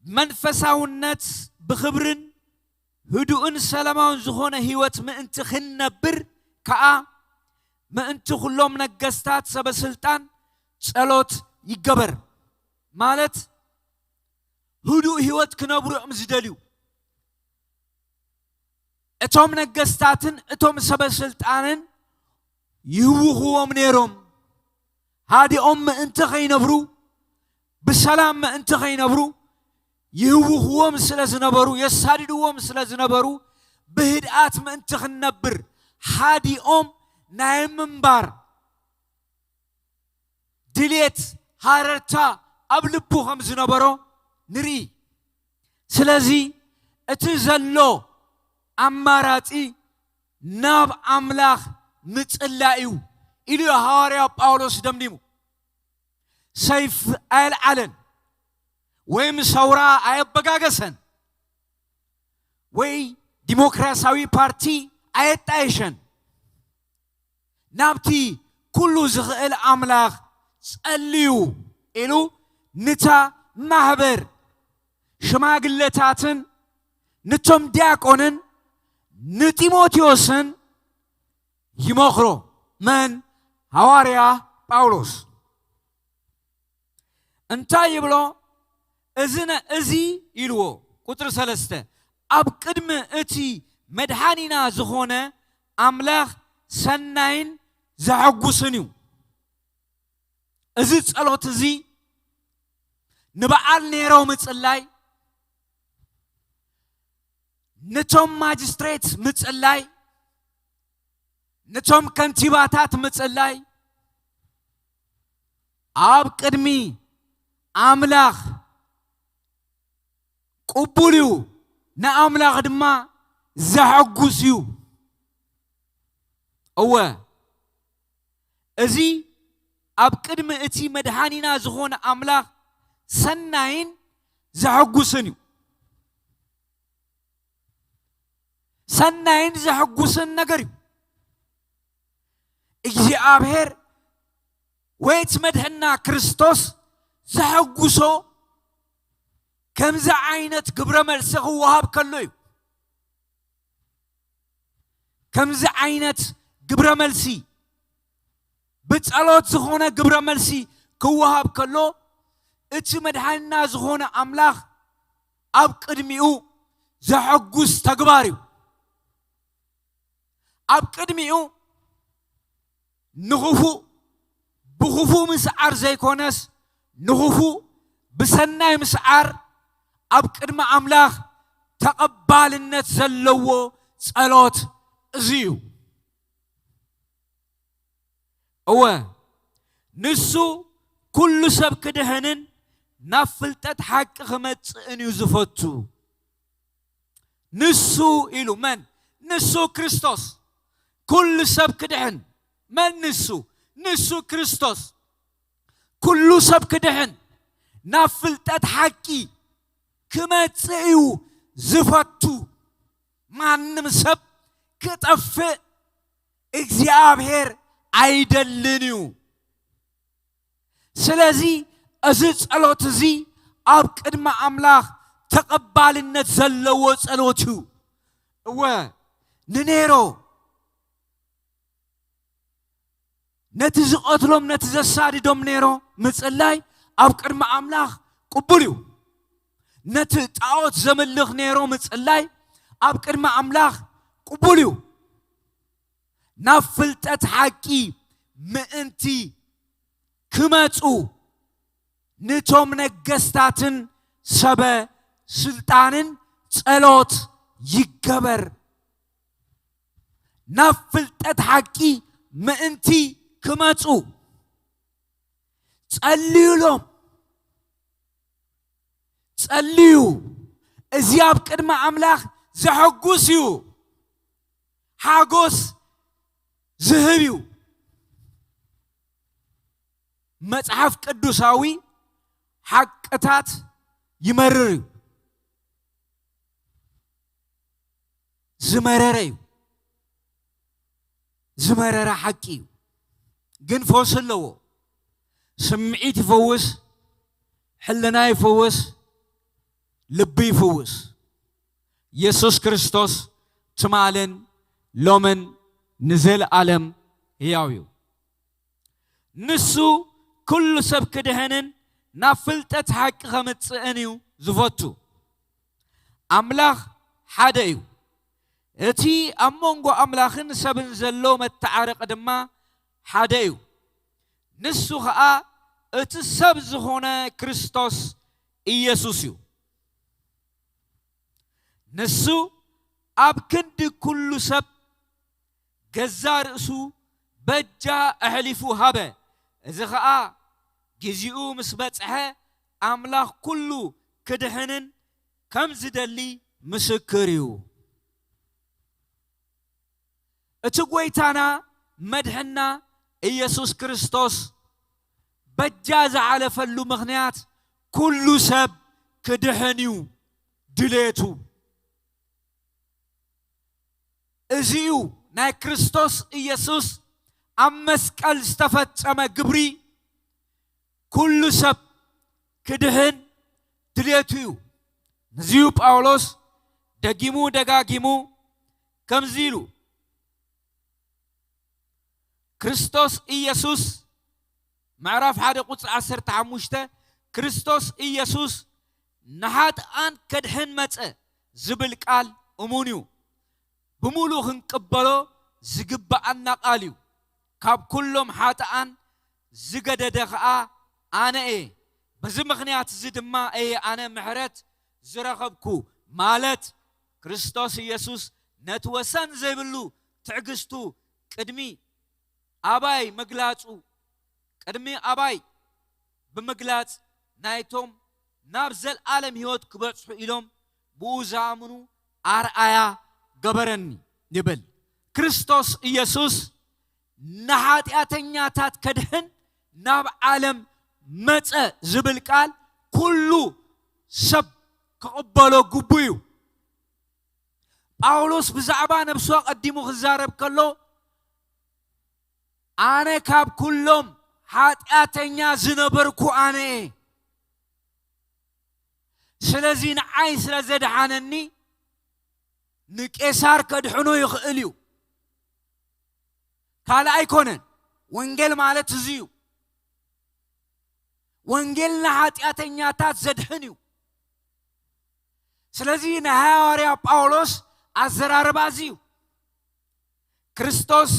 መንፈሳውነት ብኽብርን ህዱእን ሰላማውን ዝኾነ ህይወት ምእንቲ ክንነብር ከኣ ምእንቲ ኩሎም ነገስታት ሰበ ስልጣን ጸሎት ይገበር። ማለት ህዱእ ህይወት ክነብሩ እዮም ዝደልዩ። እቶም ነገስታትን እቶም ሰበ ስልጣንን ይህውኽዎም ነይሮም። ሃዲኦም ምእንቲ ኸይነብሩ፣ ብሰላም ምእንቲ ኸይነብሩ ይህውኽዎም ስለ ዝነበሩ፣ የሳድድዎም ስለ ዝነበሩ፣ ብህድኣት ምእንቲ ክንነብር ሃዲኦም ናይ ምንባር ድሌት፣ ሃረርታ ኣብ ልቡ ከም ዝነበሮ ንርኢ። ስለዚ እቲ ዘሎ ኣማራጺ ናብ ኣምላኽ ምጽላይ እዩ ኢሉ እዩ ሃዋርያ ጳውሎስ ደምዲሙ። ሰይፍ ኣየልዓለን ወይም ሰውራ ኣየበጋገሰን ወይ ዲሞክራሲያዊ ፓርቲ ኣየጣየሸን። ናብቲ ኩሉ ዝኽእል ኣምላኽ ጸልዩ ኢሉ ንታ ማህበር ሽማግለታትን ንቶም ዲያቆንን ንጢሞቴዎስን ይመኽሮ። መን? ሃዋርያ ጳውሎስ። እንታይ ይብሎ? እዚ ነ-፣ እዚ ኢልዎ፣ ቁጽሪ ሰለስተ፣ ኣብ ቅድሚ እቲ መድሓኒና ዝኾነ ኣምላኽ ሰናይን ዘሐጉስን እዩ። እዚ ጸሎት እዚ ንበዓል ኔሮ ምጽላይ፣ ነቶም ማጅስትሬት ምጽላይ፣ ነቶም ከንቲባታት ምጽላይ፣ ኣብ ቅድሚ ኣምላኽ ቅቡል እዩ፣ ንኣምላኽ ድማ ዘሐጉስ እዩ። እወ፣ እዚ ኣብ ቅድሚ እቲ መድሓኒና ዝኾነ ኣምላኽ ሰናይን ዘሐጉስን እዩ። ሰናይን ዘሐጉስን ነገር እዩ። እግዚኣብሔር ወይ እቲ መድሕና ክርስቶስ ዘሐጉሶ ከምዚ ዓይነት ግብረ መልሲ ክወሃብ ከሎ እዩ። ከምዚ ዓይነት ግብረ መልሲ፣ ብጸሎት ዝኾነ ግብረ መልሲ ክወሃብ ከሎ፣ እቲ መድሓኒና ዝኾነ ኣምላኽ ኣብ ቅድሚኡ ዘሐጉስ ተግባር እዩ። ኣብ ቅድሚኡ ንኽፉእ ብኽፉእ ምስዓር ዘይኮነስ፣ ንኽፉእ ብሰናይ ምስዓር ኣብ ቅድሚ ኣምላኽ ተቐባልነት ዘለዎ ጸሎት እዚ እዩ። እወ፣ ንሱ ኩሉ ሰብ ክድሕንን ናብ ፍልጠት ሓቂ ክመጽእን እዩ ዝፈቱ። ንሱ ኢሉ መን? ንሱ ክርስቶስ። ኩሉ ሰብ ክድሕን። መን ንሱ? ንሱ ክርስቶስ። ኩሉ ሰብ ክድሕን፣ ናብ ፍልጠት ሓቂ ክመጽእ እዩ ዝፈቱ። ማንም ሰብ ክጠፍእ እግዚኣብሔር ኣይደልን እዩ። ስለዚ እዚ ጸሎት እዚ ኣብ ቅድሚ ኣምላኽ ተቐባልነት ዘለዎ ጸሎት እዩ። እወ፣ ንኔሮ፣ ነቲ ዝቐትሎም፣ ነቲ ዘሳድዶም ኔሮ ምጽላይ ኣብ ቅድሚ ኣምላኽ ቅቡል እዩ። ነቲ ጣዖት ዘምልኽ ኔሮ ምጽላይ ኣብ ቅድሚ ኣምላኽ ቅቡል እዩ። ናብ ፍልጠት ሓቂ ምእንቲ ክመጹ፣ ንቶም ነገስታትን ሰበ ስልጣንን ጸሎት ይገበር። ናብ ፍልጠት ሓቂ ምእንቲ ክመጹ ጸልዩሎም። ጸልዩ። እዚ ኣብ ቅድሚ ኣምላኽ ዘሐጉስ እዩ። ሓጎስ ዝህብ እዩ። መጽሓፍ ቅዱሳዊ ሓቅታት ይመርር እዩ። ዝመረረ እዩ። ዝመረረ ሓቂ እዩ። ግን ፈውሲ ኣለዎ። ስምዒት ይፈውስ፣ ሕልና ይፈውስ፣ ልቢ ይፈውስ። የሱስ ክርስቶስ ትማልን ሎምን ንዘለኣለም ህያው እዩ። ንሱ ኩሉ ሰብ ክድሕንን ናብ ፍልጠት ሓቂ ከምጽእን እዩ ዝፈቱ። ኣምላኽ ሓደ እዩ። እቲ ኣብ መንጎ ኣምላኽን ሰብን ዘሎ መተዓረቂ ድማ ሓደ እዩ። ንሱ ኸኣ እቲ ሰብ ዝኾነ ክርስቶስ ኢየሱስ እዩ። ንሱ ኣብ ክንዲ ኩሉ ሰብ ገዛ ርእሱ በጃ ኣሕሊፉ ሃበ። እዚ ኸኣ ግዜኡ ምስ በጽሐ ኣምላኽ ኩሉ ክድሕንን ከም ዝደሊ ምስክር እዩ። እቲ ጐይታና መድሕንና ኢየሱስ ክርስቶስ በጃ ዝሓለፈሉ ምኽንያት ኩሉ ሰብ ክድሕን እዩ ድሌቱ። እዚ እዩ ናይ ክርስቶስ ኢየሱስ ኣብ መስቀል ዝተፈጸመ ግብሪ። ኩሉ ሰብ ክድሕን ድሌቱ እዩ። ነዚ እዩ ጳውሎስ ደጊሙ ደጋጊሙ ከምዚ ኢሉ፣ ክርስቶስ ኢየሱስ፣ ምዕራፍ ሓደ ቁጽሪ ዓሰርተ ሓሙሽተ፣ ክርስቶስ ኢየሱስ ንሓጥኣን ከድሕን መጸ ዝብል ቃል እሙን እዩ። ብምሉእ ክንቅበሎ ዝግብኣና ቃል እዩ። ካብ ኩሎም ሓጥኣን ዝገደደ ኸኣ ኣነ እየ። በዚ ምኽንያት እዚ ድማ እየ ኣነ ምሕረት ዝረኸብኩ፣ ማለት ክርስቶስ ኢየሱስ ነቲ ወሰን ዘይብሉ ትዕግስቱ ቅድሚ ኣባይ ምግላጹ፣ ቅድሚ ኣባይ ብምግላጽ ናይቶም ናብ ዘልኣለም ህይወት ክበጽሑ ኢሎም ብኡ ዝኣምኑ ኣርኣያ ገበረኒ ይብል። ክርስቶስ ኢየሱስ ንሓጢኣተኛታት ከድሕን ናብ ዓለም መጸ ዝብል ቃል ኩሉ ሰብ ክቕበሎ ግቡእ እዩ። ጳውሎስ ብዛዕባ ነብሱ ኣቐዲሙ ክዛረብ ከሎ፣ ኣነ ካብ ኩሎም ሓጢኣተኛ ዝነበርኩ ኣነ እየ። ስለዚ ንዓይ ስለ ዘድሓነኒ ንቄሳር ከድሕኖ ይኽእል እዩ። ካልእ ኣይኮነን። ወንጌል ማለት እዚ እዩ። ወንጌል ንሓጢኣተኛታት ዘድሕን እዩ። ስለዚ ናይ ሃዋርያ ጳውሎስ ኣዘራርባ እዚ እዩ። ክርስቶስ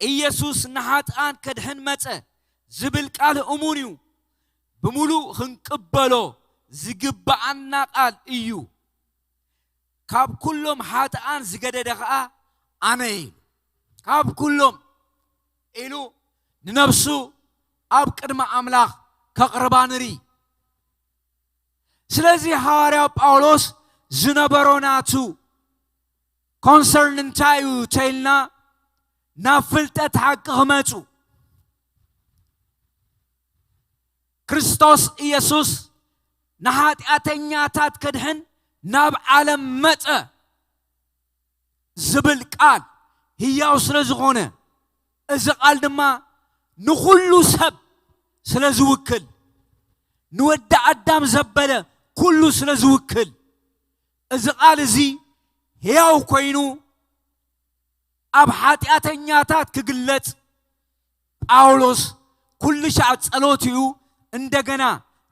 ኢየሱስ ንሓጥኣን ከድሕን መጸ ዝብል ቃል እሙን እዩ። ብምሉእ ክንቅበሎ ዝግብኣና ቃል እዩ። ካብ ኩሎም ሓጥኣን ዝገደደ ኸኣ ኣነ እዩ። ካብ ኩሎም ኢሉ ንነብሱ ኣብ ቅድሚ ኣምላኽ ከቕርባ ንርኢ። ስለዚ ሃዋርያ ጳውሎስ ዝነበሮ ናቱ ኮንሰርን እንታይ እዩ ተይልና ናብ ፍልጠት ሓቂ ክመጹ። ክርስቶስ ኢየሱስ ንሓጢኣተኛታት ከድሕን ናብ ዓለም መጸ ዝብል ቃል ህያው ስለ ዝኾነ፣ እዚ ቃል ድማ ንኹሉ ሰብ ስለ ዝውክል፣ ንወዲ ኣዳም ዘበለ ኩሉ ስለ ዝውክል፣ እዚ ቃል እዚ ህያው ኮይኑ ኣብ ሓጢኣተኛታት ክግለጽ ጳውሎስ ኩሉ ሻዕ ጸሎት እዩ እንደገና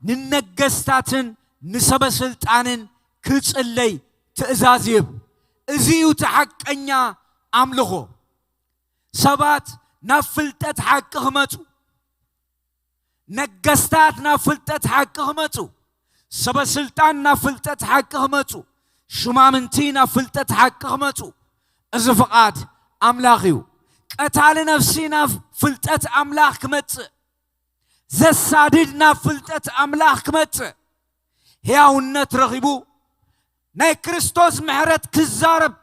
ንነገስታትን ንሰበ ስልጣንን ክጽለይ ትእዛዝ ይህብ። እዚ እዩ እቲ ሓቀኛ ኣምልኾ። ሰባት ናብ ፍልጠት ሓቂ ክመጹ፣ ነገስታት ናብ ፍልጠት ሓቂ ክመጹ፣ ሰበ ስልጣን ናብ ፍልጠት ሓቂ ክመጹ፣ ሹማምንቲ ናብ ፍልጠት ሓቂ ክመጹ፣ እዚ ፍቓድ ኣምላኽ እዩ። ቀታሊ ነፍሲ ናብ ፍልጠት ኣምላኽ ክመጽእ፣ ዘሳድድ ናብ ፍልጠት ኣምላኽ ክመጽእ፣ ሕያውነት ረኺቡ ናይ ክርስቶስ ምሕረት ክዛረብ፣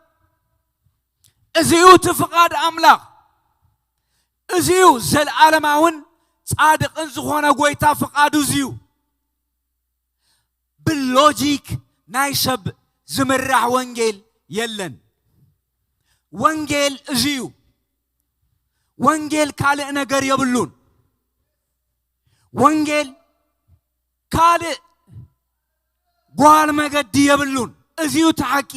እዚ እዩ እቲ ፍቓድ ኣምላኽ። እዚ እዩ ዘልኣለማውን ጻድቕን ዝኾነ ጎይታ ፍቓዱ እዚ እዩ። ብሎጂክ ናይ ሰብ ዝምራሕ ወንጌል የለን። ወንጌል እዚ እዩ። ወንጌል ካልእ ነገር የብሉን። ወንጌል ካልእ ጓል መገዲ የብሉን። እዚ እዩ እቲ ሓቂ።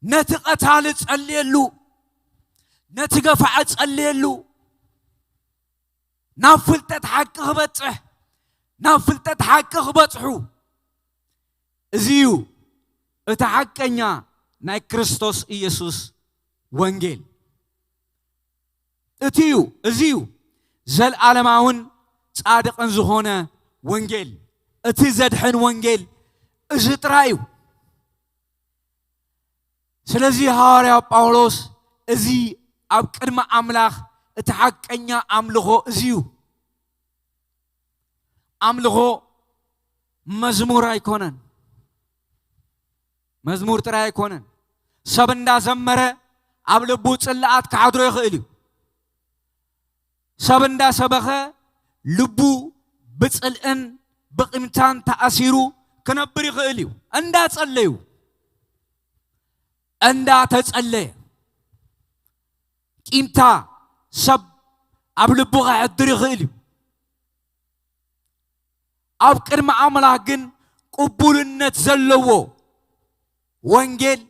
ነቲ ቀታሊ ጸልየሉ፣ ነቲ ገፋዒ ጸልየሉ፣ ናብ ፍልጠት ሓቂ ክበጽሕ፣ ናብ ፍልጠት ሓቂ ክበጽሑ፣ እዚ እዩ እቲ ሓቀኛ ናይ ክርስቶስ ኢየሱስ ወንጌል። እቲ እዩ፣ እዚ እዩ ዘልኣለማውን ጻድቕን ዝኾነ ወንጌል። እቲ ዘድሕን ወንጌል እዚ ጥራይ እዩ። ስለዚ ሃዋርያ ጳውሎስ እዚ ኣብ ቅድሚ ኣምላኽ እቲ ሓቀኛ ኣምልኾ እዚ እዩ። ኣምልኾ መዝሙር ኣይኮነን፣ መዝሙር ጥራይ ኣይኮነን። ሰብ እንዳዘመረ ኣብ ልቡ ጽልኣት ክሓድሮ ይኽእል እዩ። ሰብ እንዳሰበኸ ልቡ ብጽልእን ብቂምታን ተኣሲሩ ክነብር ይኽእል እዩ። እንዳጸለዩ፣ እንዳተጸለየ ቂምታ ሰብ ኣብ ልቡ ከሕድር ይኽእል እዩ። ኣብ ቅድሚ ኣምላኽ ግን ቅቡልነት ዘለዎ ወንጌል፣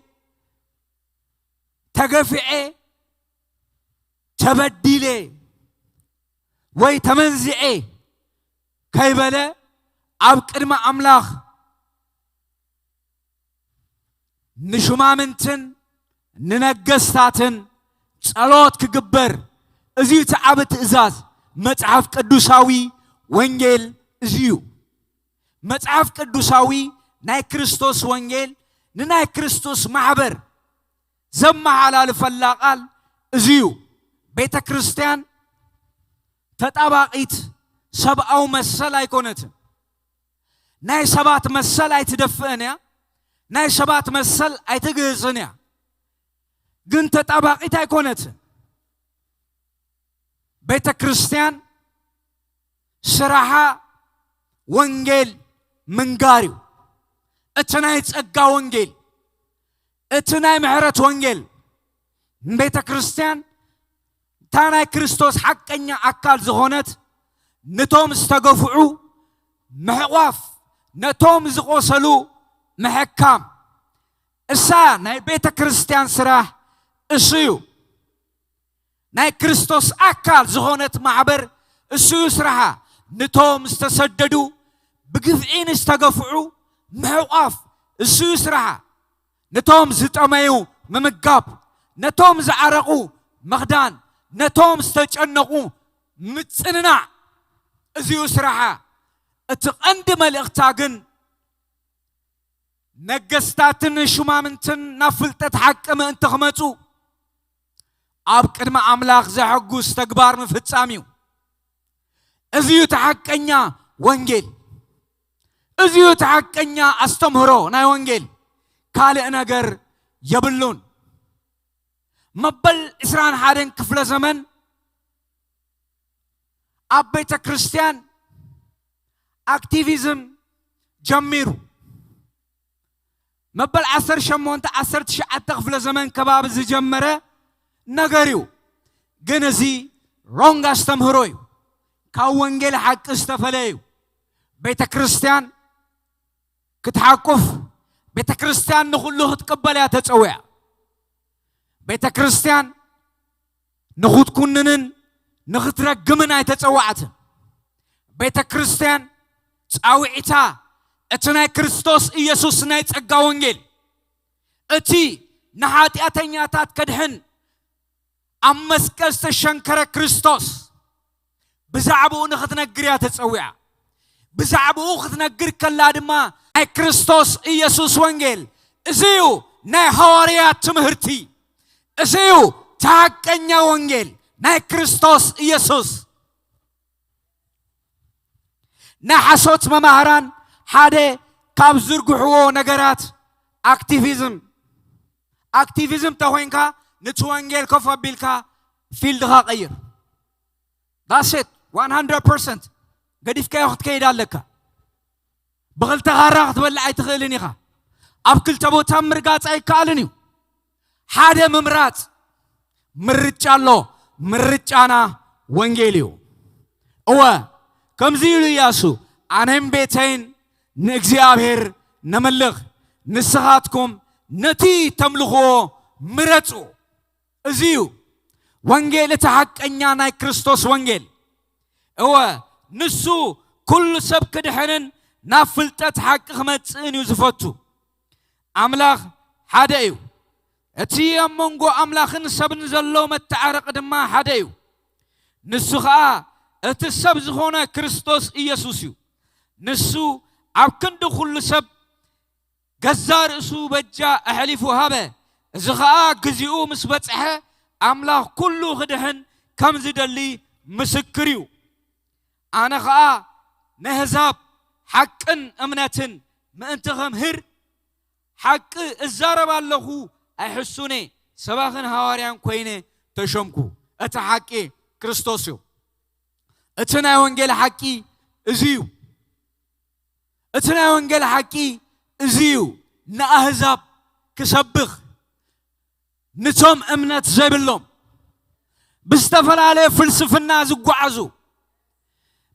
ተገፊዐ፣ ተበዲለ ወይ ተመንዚዐ ከይበለ ኣብ ቅድሚ ኣምላኽ ንሹማምንትን ንነገስታትን ጸሎት ክግበር፣ እዚ እቲ ዓቢ ትእዛዝ መጽሓፍ ቅዱሳዊ ወንጌል እዚ እዩ። መጽሓፍ ቅዱሳዊ ናይ ክርስቶስ ወንጌል ንናይ ክርስቶስ ማሕበር ዘመሓላልፈላ ቃል እዚ እዩ። ቤተ ክርስቲያን ተጣባቒት ሰብኣዊ መሰል ኣይኮነትን። ናይ ሰባት መሰል ኣይትደፍእን እያ። ናይ ሰባት መሰል ኣይትግህስን እያ። ግን ተጣባቒት ኣይኮነትን። ቤተ ክርስቲያን ስራሓ ወንጌል ምንጋር እዩ። እቲ ናይ ጸጋ ወንጌል፣ እቲ ናይ ምሕረት ወንጌል። ቤተ ክርስቲያን እታ ናይ ክርስቶስ ሓቀኛ ኣካል ዝኾነት ነቶም ዝተገፍዑ ምሕቋፍ፣ ነቶም ዝቆሰሉ ምሕካም፣ እሳ ናይ ቤተ ክርስቲያን ስራሕ እሱ እዩ። ናይ ክርስቶስ ኣካል ዝኾነት ማሕበር እሱ እዩ ስራሓ። ነቶም ዝተሰደዱ፣ ብግፍዒ ንዝተገፍዑ ምሕቋፍ እሱ እዩ ስራሓ። ነቶም ዝጠመዩ ምምጋብ፣ ነቶም ዝዓረቑ ምኽዳን፣ ነቶም ዝተጨነቑ ምጽንናዕ፣ እዚ እዩ ስራሓ። እቲ ቀንዲ መልእኽታ ግን ነገስታትን ሹማምንትን ናብ ፍልጠት ሓቂ ምእንቲ ክመጹ ኣብ ቅድሚ ኣምላኽ ዘሐጉስ ተግባር ምፍጻም እዩ። እዚ እዩ እቲ ሓቀኛ ወንጌል። እዚ እዩ እቲ ሓቀኛ ኣስተምህሮ ናይ ወንጌል። ካልእ ነገር የብሉን። መበል ዕስራን ሓደን ክፍለ ዘመን ኣብ ቤተ ክርስቲያን ኣክቲቪዝም ጀሚሩ። መበል ዓሰርተ ሸሞንተ ዓሰርተ ትሽዓተ ክፍለ ዘመን ከባቢ ዝጀመረ ነገር እዩ። ግን እዚ ሮንግ ኣስተምህሮ እዩ። ካብ ወንጌል ሓቂ ዝተፈለየ እዩ። ቤተ ክርስቲያን ክትሓቁፍ፣ ቤተ ክርስቲያን ንኹሉ ክትቅበል እያ ተጸዊዓ። ቤተ ክርስቲያን ንኽትኩንንን ንኽትረግምን ኣይተጸዋዕትን። ቤተ ክርስቲያን ጻውዒታ እቲ ናይ ክርስቶስ ኢየሱስ ናይ ጸጋ ወንጌል፣ እቲ ንሓጢኣተኛታት ከድሕን ኣብ መስቀል ዝተሸንከረ ክርስቶስ ብዛዕባኡ ንኽትነግር እያ ተጸዊዓ። ብዛዕባኡ ክትነግር ከላ ድማ ናይ ክርስቶስ ኢየሱስ ወንጌል እዚ እዩ፣ ናይ ሃዋርያት ትምህርቲ እዚ እዩ፣ እቲ ሓቀኛ ወንጌል ናይ ክርስቶስ ኢየሱስ። ናይ ሓሶት መማህራን ሓደ ካብ ዝርግሕዎ ነገራት ኣክቲቪዝም። ኣክቲቪዝም ተኾይንካ ነቲ ወንጌል ኮፍ ኣቢልካ ፊልድኻ ቀይር። That's it. one hundred percent ገዲፍካዮ ክትከይድ ኣለካ። ብኽልተ ካራ ክትበልዕ ኣይትኽእልን ኢኻ። ኣብ ክልተ ቦታ ምርጋጽ ኣይከኣልን እዩ። ሓደ ምምራጽ ምርጫ ኣሎ። ምርጫና ወንጌል እዩ። እወ፣ ከምዚ ኢሉ ኢያሱ፣ ኣነን ቤተይን ንእግዚኣብሔር ነምልኽ፣ ንስኻትኩም ነቲ ተምልኽዎ ምረጹ። እዚ እዩ ወንጌል፣ እቲ ሓቀኛ ናይ ክርስቶስ ወንጌል። እወ፣ ንሱ ኩሉ ሰብ ክድሕንን ናብ ፍልጠት ሓቂ ክመጽእን እዩ ዝፈቱ። ኣምላኽ ሓደ እዩ። እቲ ኣብ መንጎ ኣምላኽን ሰብን ዘሎ መተዓረቂ ድማ ሓደ እዩ። ንሱ ኸኣ እቲ ሰብ ዝኾነ ክርስቶስ ኢየሱስ እዩ። ንሱ ኣብ ክንዲ ኩሉ ሰብ ገዛእ ርእሱ በጃ ኣሕሊፉ ሃበ። እዚ ኸኣ ግዜኡ ምስ በጽሐ ኣምላኽ ኩሉ ክድሕን ከም ዝደሊ ምስክር እዩ። ኣነ ኸኣ ነህዛብ ሓቅን እምነትን ምእንቲ ኸምህር ሓቂ እዛረብ ኣለኹ፣ ኣይሕሱን እየ፣ ሰባኽን ሃዋርያን ኮይነ ተሾምኩ። እቲ ሓቂ ክርስቶስ እዩ። እቲ ናይ ወንጌል ሓቂ እዚ እዩ። እቲ ናይ ወንጌል ሓቂ እዚ እዩ። ንኣህዛብ ክሰብኽ፣ ንቶም እምነት ዘይብሎም፣ ብዝተፈላለየ ፍልስፍና ዝጓዓዙ፣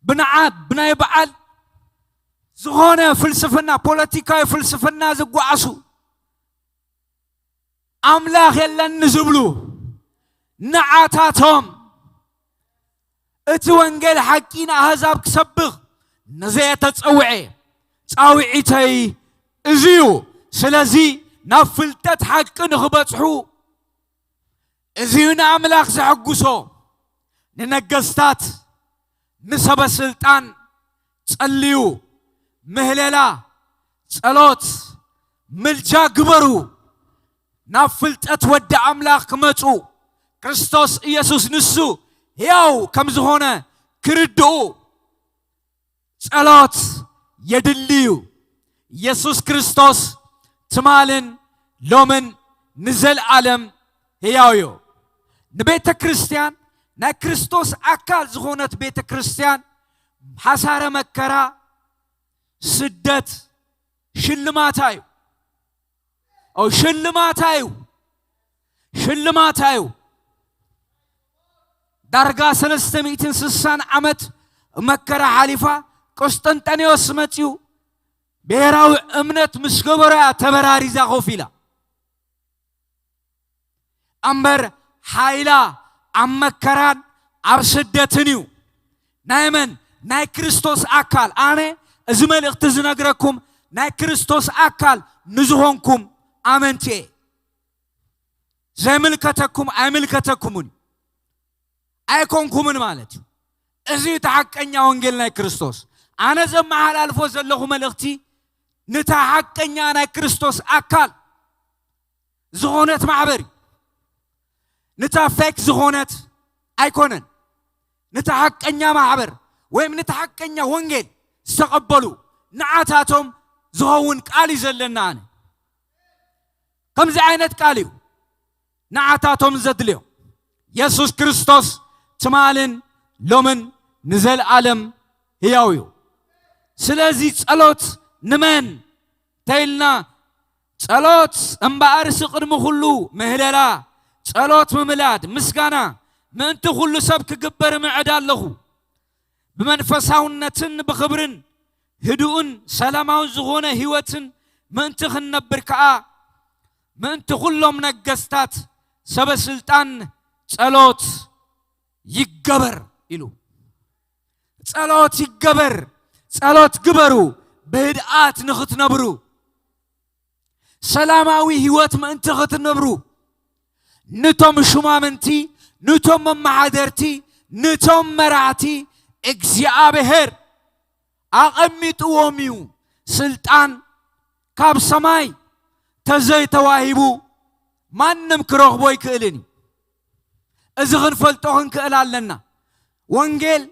ብንዓ-፣ ብናይ በዓል ዝኾነ ፍልስፍና፣ ፖለቲካዊ ፍልስፍና ዝጓዓዙ፣ ኣምላኽ የለን ንዝብሉ ንዓታቶም እቲ ወንጌል ሓቂ ንኣህዛብ ክሰብኽ ንዘየተጸውዐ ጻውዒተይ እዚ እዩ። ስለዚ ናብ ፍልጠት ሓቂ ንኽበጽሑ እዚ እዩ ንኣምላኽ ዘሐጉሶ። ንነገስታት፣ ንሰበ ስልጣን ጸልዩ፣ ምህለላ፣ ጸሎት፣ ምልጃ ግበሩ። ናብ ፍልጠት ወዲ ኣምላኽ ክመጹ፣ ክርስቶስ ኢየሱስ ንሱ ሕያው ከም ዝኾነ ክርድኡ፣ ጸሎት የድሊ እዩ። ኢየሱስ ክርስቶስ ትማልን ሎምን ንዘለኣለም ሕያው እዩ። ንቤተ ክርስቲያን፣ ናይ ክርስቶስ ኣካል ዝኾነት ቤተ ክርስቲያን፣ ሓሳረ መከራ፣ ስደት ሽልማታ እዩ። ኦ፣ ሽልማታ እዩ። ሽልማታ እዩ። ዳርጋ ሰለስተ ሚእትን ስሳን ዓመት መከራ ሓሊፋ፣ ቆስጠንጠኔዎስ መጺኡ፣ ብሄራዊ እምነት ምስ ገበሮ እያ ተበራሪዛ ኮፍ ኢላ። ኣምበር ሓይላ ኣብ መከራን ኣብ ስደትን እዩ። ናይ መን? ናይ ክርስቶስ ኣካል። ኣነ እዚ መልእኽቲ ዝነግረኩም ናይ ክርስቶስ ኣካል ንዝኾንኩም ኣመንቲ እየ። ዘይምልከተኩም ኣይምልከተኩምን፣ ኣይኮንኩምን ማለት እዩ። እዚ እዩ እቲ ሓቀኛ ወንጌል ናይ ክርስቶስ። ኣነ ዘመሓላልፎ ዘለኹ መልእኽቲ ንታ ሓቀኛ ናይ ክርስቶስ ኣካል ዝኾነት ማሕበር እዩ። ንታ ፌክ ዝኾነት ኣይኮነን። ንታ ሓቀኛ ማሕበር ወይም ንታ ሓቀኛ ወንጌል ዝተቐበሉ ንዓታቶም ዝኸውን ቃል እዩ ዘለና። ኣነ ከምዚ ዓይነት ቃል እዩ ንዓታቶም ዘድልዮም። የሱስ ክርስቶስ ትማልን ሎምን ንዘለኣለም ህያው እዩ። ስለዚ ጸሎት ንመን ተይልና፣ ጸሎት እምበኣርሲ ቅድሚ ኩሉ ምህለላ፣ ጸሎት፣ ምምላድ፣ ምስጋና ምእንቲ ኩሉ ሰብ ክግበር ምዕድ ኣለኹ። ብመንፈሳውነትን ብኽብርን ህዱእን ሰላማውን ዝኾነ ህይወትን ምእንቲ ክንነብር ከኣ፣ ምእንቲ ኩሎም ነገስታት ሰበ ስልጣን ጸሎት ይገበር ኢሉ። ጸሎት ይገበር፣ ጸሎት ግበሩ፣ ብህድኣት ንኽትነብሩ፣ ሰላማዊ ህይወት ምእንቲ ክትነብሩ፣ ንቶም ሹማምንቲ፣ ንቶም መመሓደርቲ፣ ንቶም መራሕቲ እግዚኣብሔር ኣቐሚጥዎም እዩ። ስልጣን ካብ ሰማይ ተዘይተዋሂቡ ማንም ክረኽቦ ኣይክእልን እዩ። እዚ ክንፈልጦ ክንክእል ኣለና። ወንጌል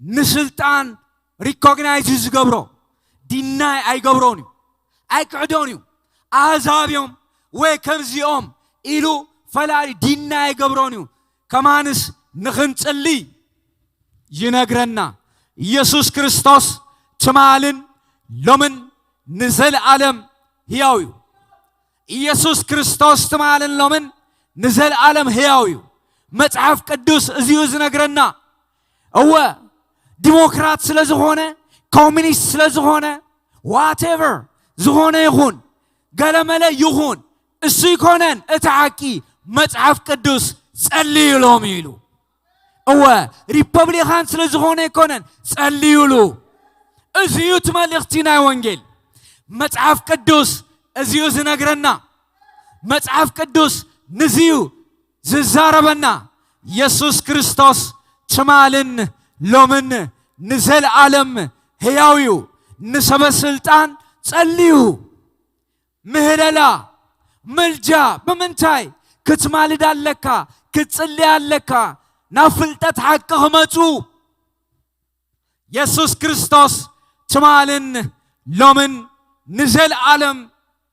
ንስልጣን ሪኮግናይዝ እዩ ዝገብሮ፣ ዲናይ ኣይገብሮን እዩ፣ ኣይክሕዶን እዩ። ኣህዛብ እዮም ወይ ከምዚኦም ኢሉ ፈላሊ ዲናይ ኣይገብሮን እዩ። ከማንስ ንኽንጽልይ ይነግረና። ኢየሱስ ክርስቶስ ትማልን ሎምን ንዘለኣለም ህያው እዩ። ኢየሱስ ክርስቶስ ትማልን ሎምን ንዘለኣለም ህያው እዩ። መጽሓፍ ቅዱስ እዚኡ ዝነግረና። እወ፣ ዲሞክራት ስለ ዝኾነ፣ ኮሚኒስት ስለ ዝኾነ፣ ዋቴቨር ዝኾነ ይኹን፣ ገለመለ ይኹን፣ እሱ ይኮነን እቲ ሓቂ። መጽሓፍ ቅዱስ ጸልዩ ሎሚ ኢሉ። እወ፣ ሪፐብሊካን ስለ ዝኾነ ኣይኮነን፣ ጸልዩሉ። እዚ እዩ እቲ መልእኽቲ ናይ ወንጌል። መጽሓፍ ቅዱስ እዚ እዩ ዝነግረና። መጽሓፍ ቅዱስ ንዚ እዩ ዝዛረበና። የሱስ ክርስቶስ ትማልን ሎምን ንዘለኣለም ህያው እዩ። ንሰበ ስልጣን ጸልዩ። ምህለላ፣ ምልጃ፣ ብምንታይ ክትማልድ ኣለካ? ክትጽሊ ኣለካ። ናብ ፍልጠት ሓቂ ክመጹ። የሱስ ክርስቶስ ትማልን ሎምን ንዘለኣለም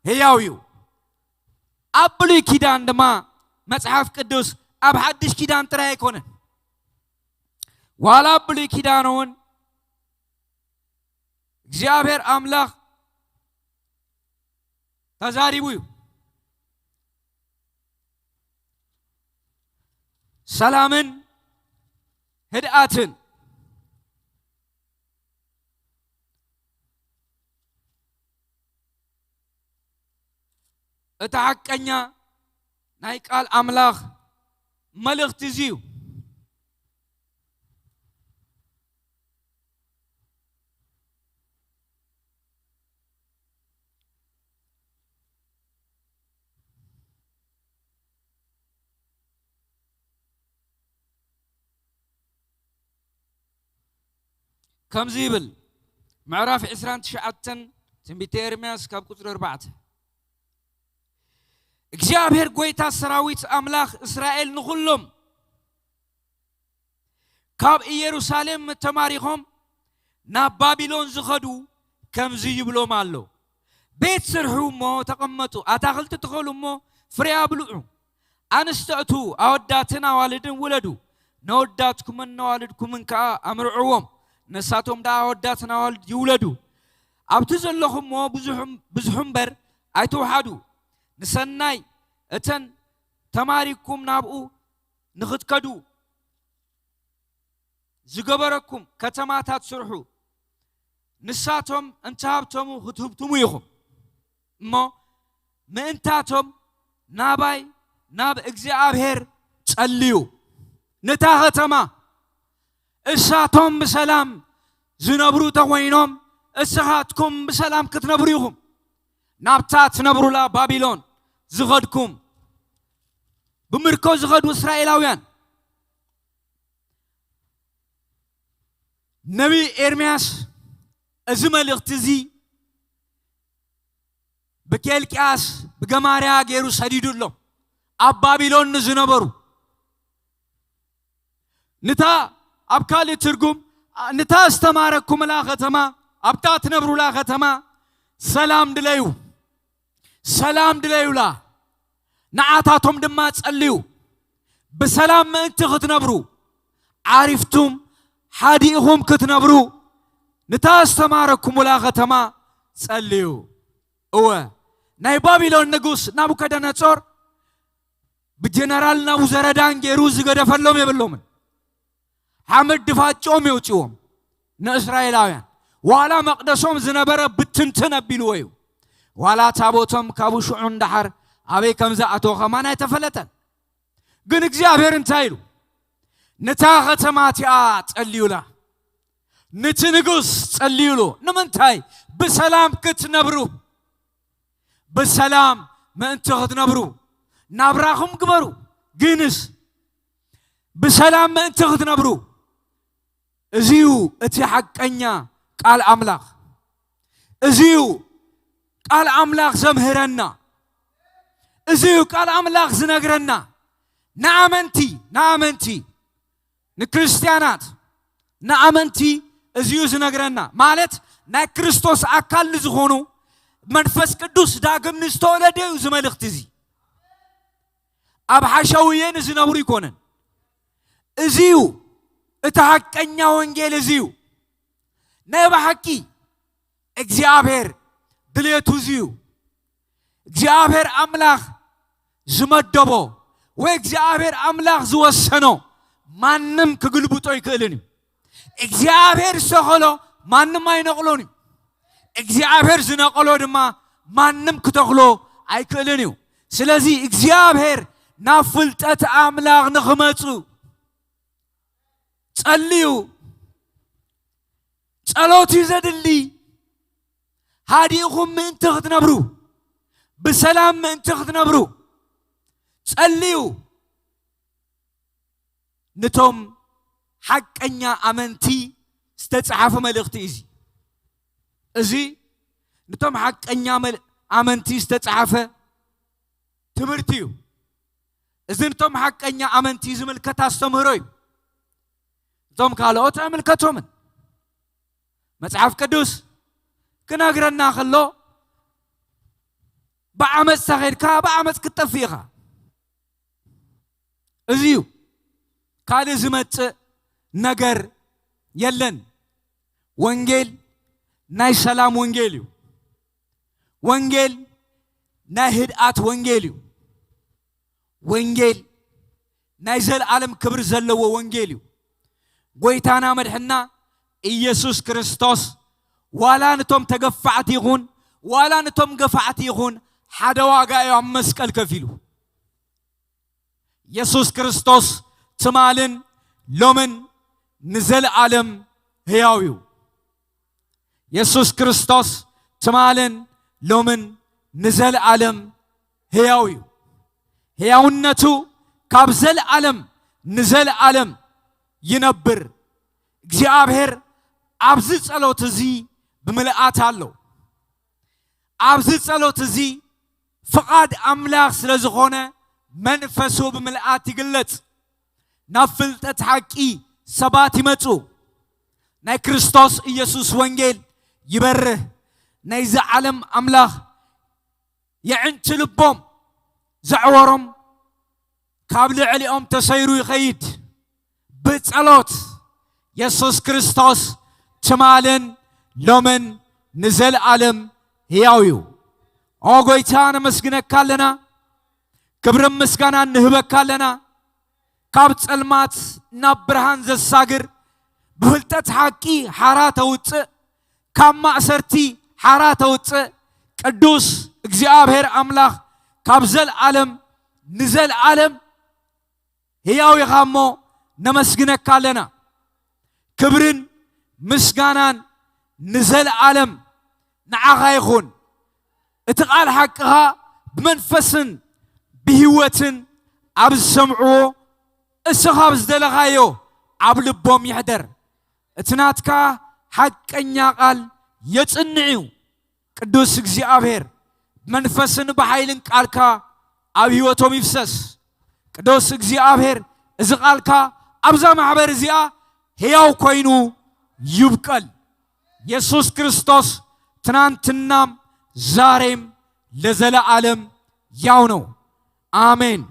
ህያው እዩ። ኣብ ብሉይ ኪዳን ድማ መጽሓፍ ቅዱስ ኣብ ሓድሽ ኪዳን ጥራይ ኣይኮነን። ዋላ ኣብ ብሉይ ኪዳን እውን እግዚኣብሔር ኣምላኽ ተዛሪቡ እዩ። ሰላምን ህድኣትን። እቲ ሓቀኛ ናይ ቃል ኣምላኽ መልእኽቲ እዚ እዩ። ከምዚ ይብል፣ ምዕራፍ ዕስራን ትሽዓተን ትንቢተ ኤርምያስ ካብ ቁጽሪ ኣርባዕተ፣ እግዚኣብሔር ጐይታ ሰራዊት ኣምላኽ እስራኤል ንኹሎም ካብ ኢየሩሳሌም ተማሪኾም ናብ ባቢሎን ዝኸዱ ከምዚ ይብሎም ኣሎ፣ ቤት ስርሑ እሞ ተቐመጡ፣ ኣታኽልቲ ትኸሉ እሞ ፍሬ ኣብልዑ፣ ኣንስተእቱ ኣወዳትን ኣዋልድን ውለዱ፣ ነወዳትኩምን ነዋልድኩምን ከኣ ኣምርዕዎም፣ ንሳቶም ደኣ ኣወዳትን ኣዋልድ ይውለዱ። ኣብቲ ዘለኹምዎ ብዙሕ፣ ብዙሕ እምበር ኣይትውሓዱ። ንሰናይ እተን ተማሪኩም ናብኡ ንኽትከዱ ዝገበረኩም ከተማታት ስርሑ። ንሳቶም እንተሃብተሙ ክትህብትሙ ኢኹም። እሞ ምእንታቶም ናባይ ናብ እግዚኣብሔር ጸልዩ። ነታ ከተማ እሳቶም ብሰላም ዝነብሩ ተኾይኖም፣ እስኻትኩም ብሰላም ክትነብሩ ኢኹም። ናብታ ትነብሩላ ባቢሎን ዝኸድኩም፣ ብምርኮ ዝኸዱ እስራኤላውያን፣ ነቢይ ኤርምያስ እዚ መልእኽቲ እዚ ብኬልቅያስ ብገማርያ ገይሩ ሰዲዱሎም። ኣብ ባቢሎን ንዝነበሩ፣ ንታ፣ ኣብ ካልእ ትርጉም፣ ንታ ዝተማረኩምላ ከተማ፣ ኣብታ ትነብሩላ ከተማ ሰላም ድለዩ፣ ሰላም ድለዩላ። ንዓታቶም ድማ ጸልዩ። ብሰላም ምእንቲ ክትነብሩ፣ ዓሪፍቱም ሓዲእኹም ክትነብሩ፣ ንታ ዝተማረኩምላ ከተማ ጸልዩ። እወ፣ ናይ ባቢሎን ንጉስ ናቡከደነጾር ብጀነራል ናቡዘረዳን ገይሩ ዝገደፈሎም የብሎምን። ሓመድ ድፋጭኦም የውፅዎም ንእስራኤላውያን። ዋላ መቕደሶም ዝነበረ ብትንትን ኣቢልዎ እዩ። ዋላ ታቦቶም ካብኡ ሽዑ እንዳሓር ኣበይ ከም ዝኣተወ ከማን ኣይተፈለጠን። ግን እግዚኣብሔር እንታይ ኢሉ? ነታ ከተማ እቲኣ ጸልዩላ። ነቲ ንጉስ ጸልዩሉ። ንምንታይ? ብሰላም ክትነብሩ። ብሰላም ምእንቲ ክትነብሩ ናብራኹም ግበሩ። ግንስ ብሰላም ምእንቲ ክትነብሩ፣ እዚዩ እቲ ሓቀኛ ቃል ኣምላኽ። እዚዩ ቃል ኣምላኽ ዘምህረና። እዚዩ ቃል ኣምላኽ ዝነግረና። ንኣመንቲ፣ ንኣመንቲ፣ ንክርስትያናት፣ ንኣመንቲ እዚዩ ዝነግረና። ማለት ናይ ክርስቶስ ኣካል ንዝኾኑ፣ መንፈስ ቅዱስ ዳግም ንዝተወለደ እዩ እዚ መልእኽቲ እዚ። ኣብ ሓሸውየ ንዝነብሩ ኣይኮነን። እዚዩ እቲ ሓቀኛ ወንጌል እዚዩ። ናይ ብሓቂ እግዚኣብሔር ድሌቱ እዚዩ። እግዚኣብሔር ኣምላኽ ዝመደቦ ወይ እግዚኣብሔር ኣምላኽ ዝወሰኖ ማንም ክግልብጦ ኣይክእልን እዩ። እግዚኣብሔር ዝተኸሎ ማንም ኣይነቕሎን እዩ። እግዚኣብሔር ዝነቐሎ ድማ ማንም ክተኽሎ ኣይክእልን እዩ። ስለዚ እግዚኣብሔር ናብ ፍልጠት ኣምላኽ ንኽመጹ ጸልዩ። ጸሎት እዩ ዘድሊ። ሃዲእኹም ምእንቲ ክትነብሩ፣ ብሰላም ምእንቲ ክትነብሩ ጸልዩ። ነቶም ሓቀኛ ኣመንቲ ዝተጻሓፈ መልእኽቲ እዩ እዚ። እዚ ነቶም ሓቀኛ መል-፣ ኣመንቲ ዝተጻሓፈ ትምህርቲ እዩ። እዚ ነቶም ሓቀኛ ኣመንቲ ዝምልከት ኣስተምህሮ እዩ። እቶም ካልኦት ኣይምልከቶምን። መጽሓፍ ቅዱስ ክነግረና ከሎ፣ ብዓመፅ ተኸድካ ብዓመፅ ክትጠፍእ ኢኻ። እዚ እዩ። ካልእ ዝመጽእ ነገር የለን። ወንጌል ናይ ሰላም ወንጌል እዩ። ወንጌል ናይ ህድኣት ወንጌል እዩ። ወንጌል ናይ ዘለዓለም ክብሪ ዘለዎ ወንጌል እዩ። ጎይታና መድሕና ኢየሱስ ክርስቶስ ዋላ ነቶም ተገፋዕቲ ይኹን፣ ዋላ ነቶም ገፋዕቲ ይኹን፣ ሓደ ዋጋ እዩ ኣብ መስቀል ከፊሉ። የሱስ ክርስቶስ ትማልን ሎምን ንዘለዓለም ህያው እዩ። የሱስ ክርስቶስ ትማልን ሎምን ንዘለዓለም ህያው እዩ። ህያውነቱ ካብ ዘለዓለም ንዘለዓለም ይነብር። እግዚኣብሔር ኣብዚ ጸሎት እዚ ብምልኣት ኣሎ። ኣብዚ ጸሎት እዚ ፍቓድ ኣምላኽ ስለ ዝኾነ መንፈሱ ብምልኣት ይግለጽ። ናብ ፍልጠት ሓቂ ሰባት ይመጹ። ናይ ክርስቶስ ኢየሱስ ወንጌል ይበርህ። ናይዚ ዓለም ኣምላኽ የዕንቲ ልቦም ዘዕወሮም ካብ ልዕሊኦም ተሰይሩ ይኸይድ። ብጸሎት የሱስ ክርስቶስ ትማልን ሎምን ንዘለዓለም ህያው እዩ። ኦ ጎይታ ነመስግነካ ኣለና፣ ክብርን ምስጋናን ንህበካ ኣለና። ካብ ጸልማት ናብ ብርሃን ዘሳግር፣ ብፍልጠት ሓቂ ሓራ ተውጽእ፣ ካብ ማእሰርቲ ሓራ ተውጽእ ቅዱስ እግዚኣብሔር ኣምላኽ ካብ ዘልዓለም ንዘልዓለም ህያው ኢኻ እሞ ነመስግነካ ኣለና። ክብርን ምስጋናን ንዘለኣለም ንዓኻ ይኹን። እቲ ቃል ሓቅኻ ብመንፈስን ብህይወትን ኣብ ዝሰምዕዎ፣ እስኻ ኣብ ዝደለኻዮ ኣብ ልቦም ይሕደር። እቲ ናትካ ሓቀኛ ቃል የጽንዕ እዩ። ቅዱስ እግዚኣብሔር ብመንፈስን ብሓይልን ቃልካ ኣብ ህይወቶም ይፍሰስ። ቅዱስ እግዚኣብሔር እዚ ቃልካ ኣብዛ ማሕበር እዚኣ ሕያው ኮይኑ ይብቀል። የሱስ ክርስቶስ ትናንትናም ዛሬም ለዘለዓለም ያው ነው። ኣሜን።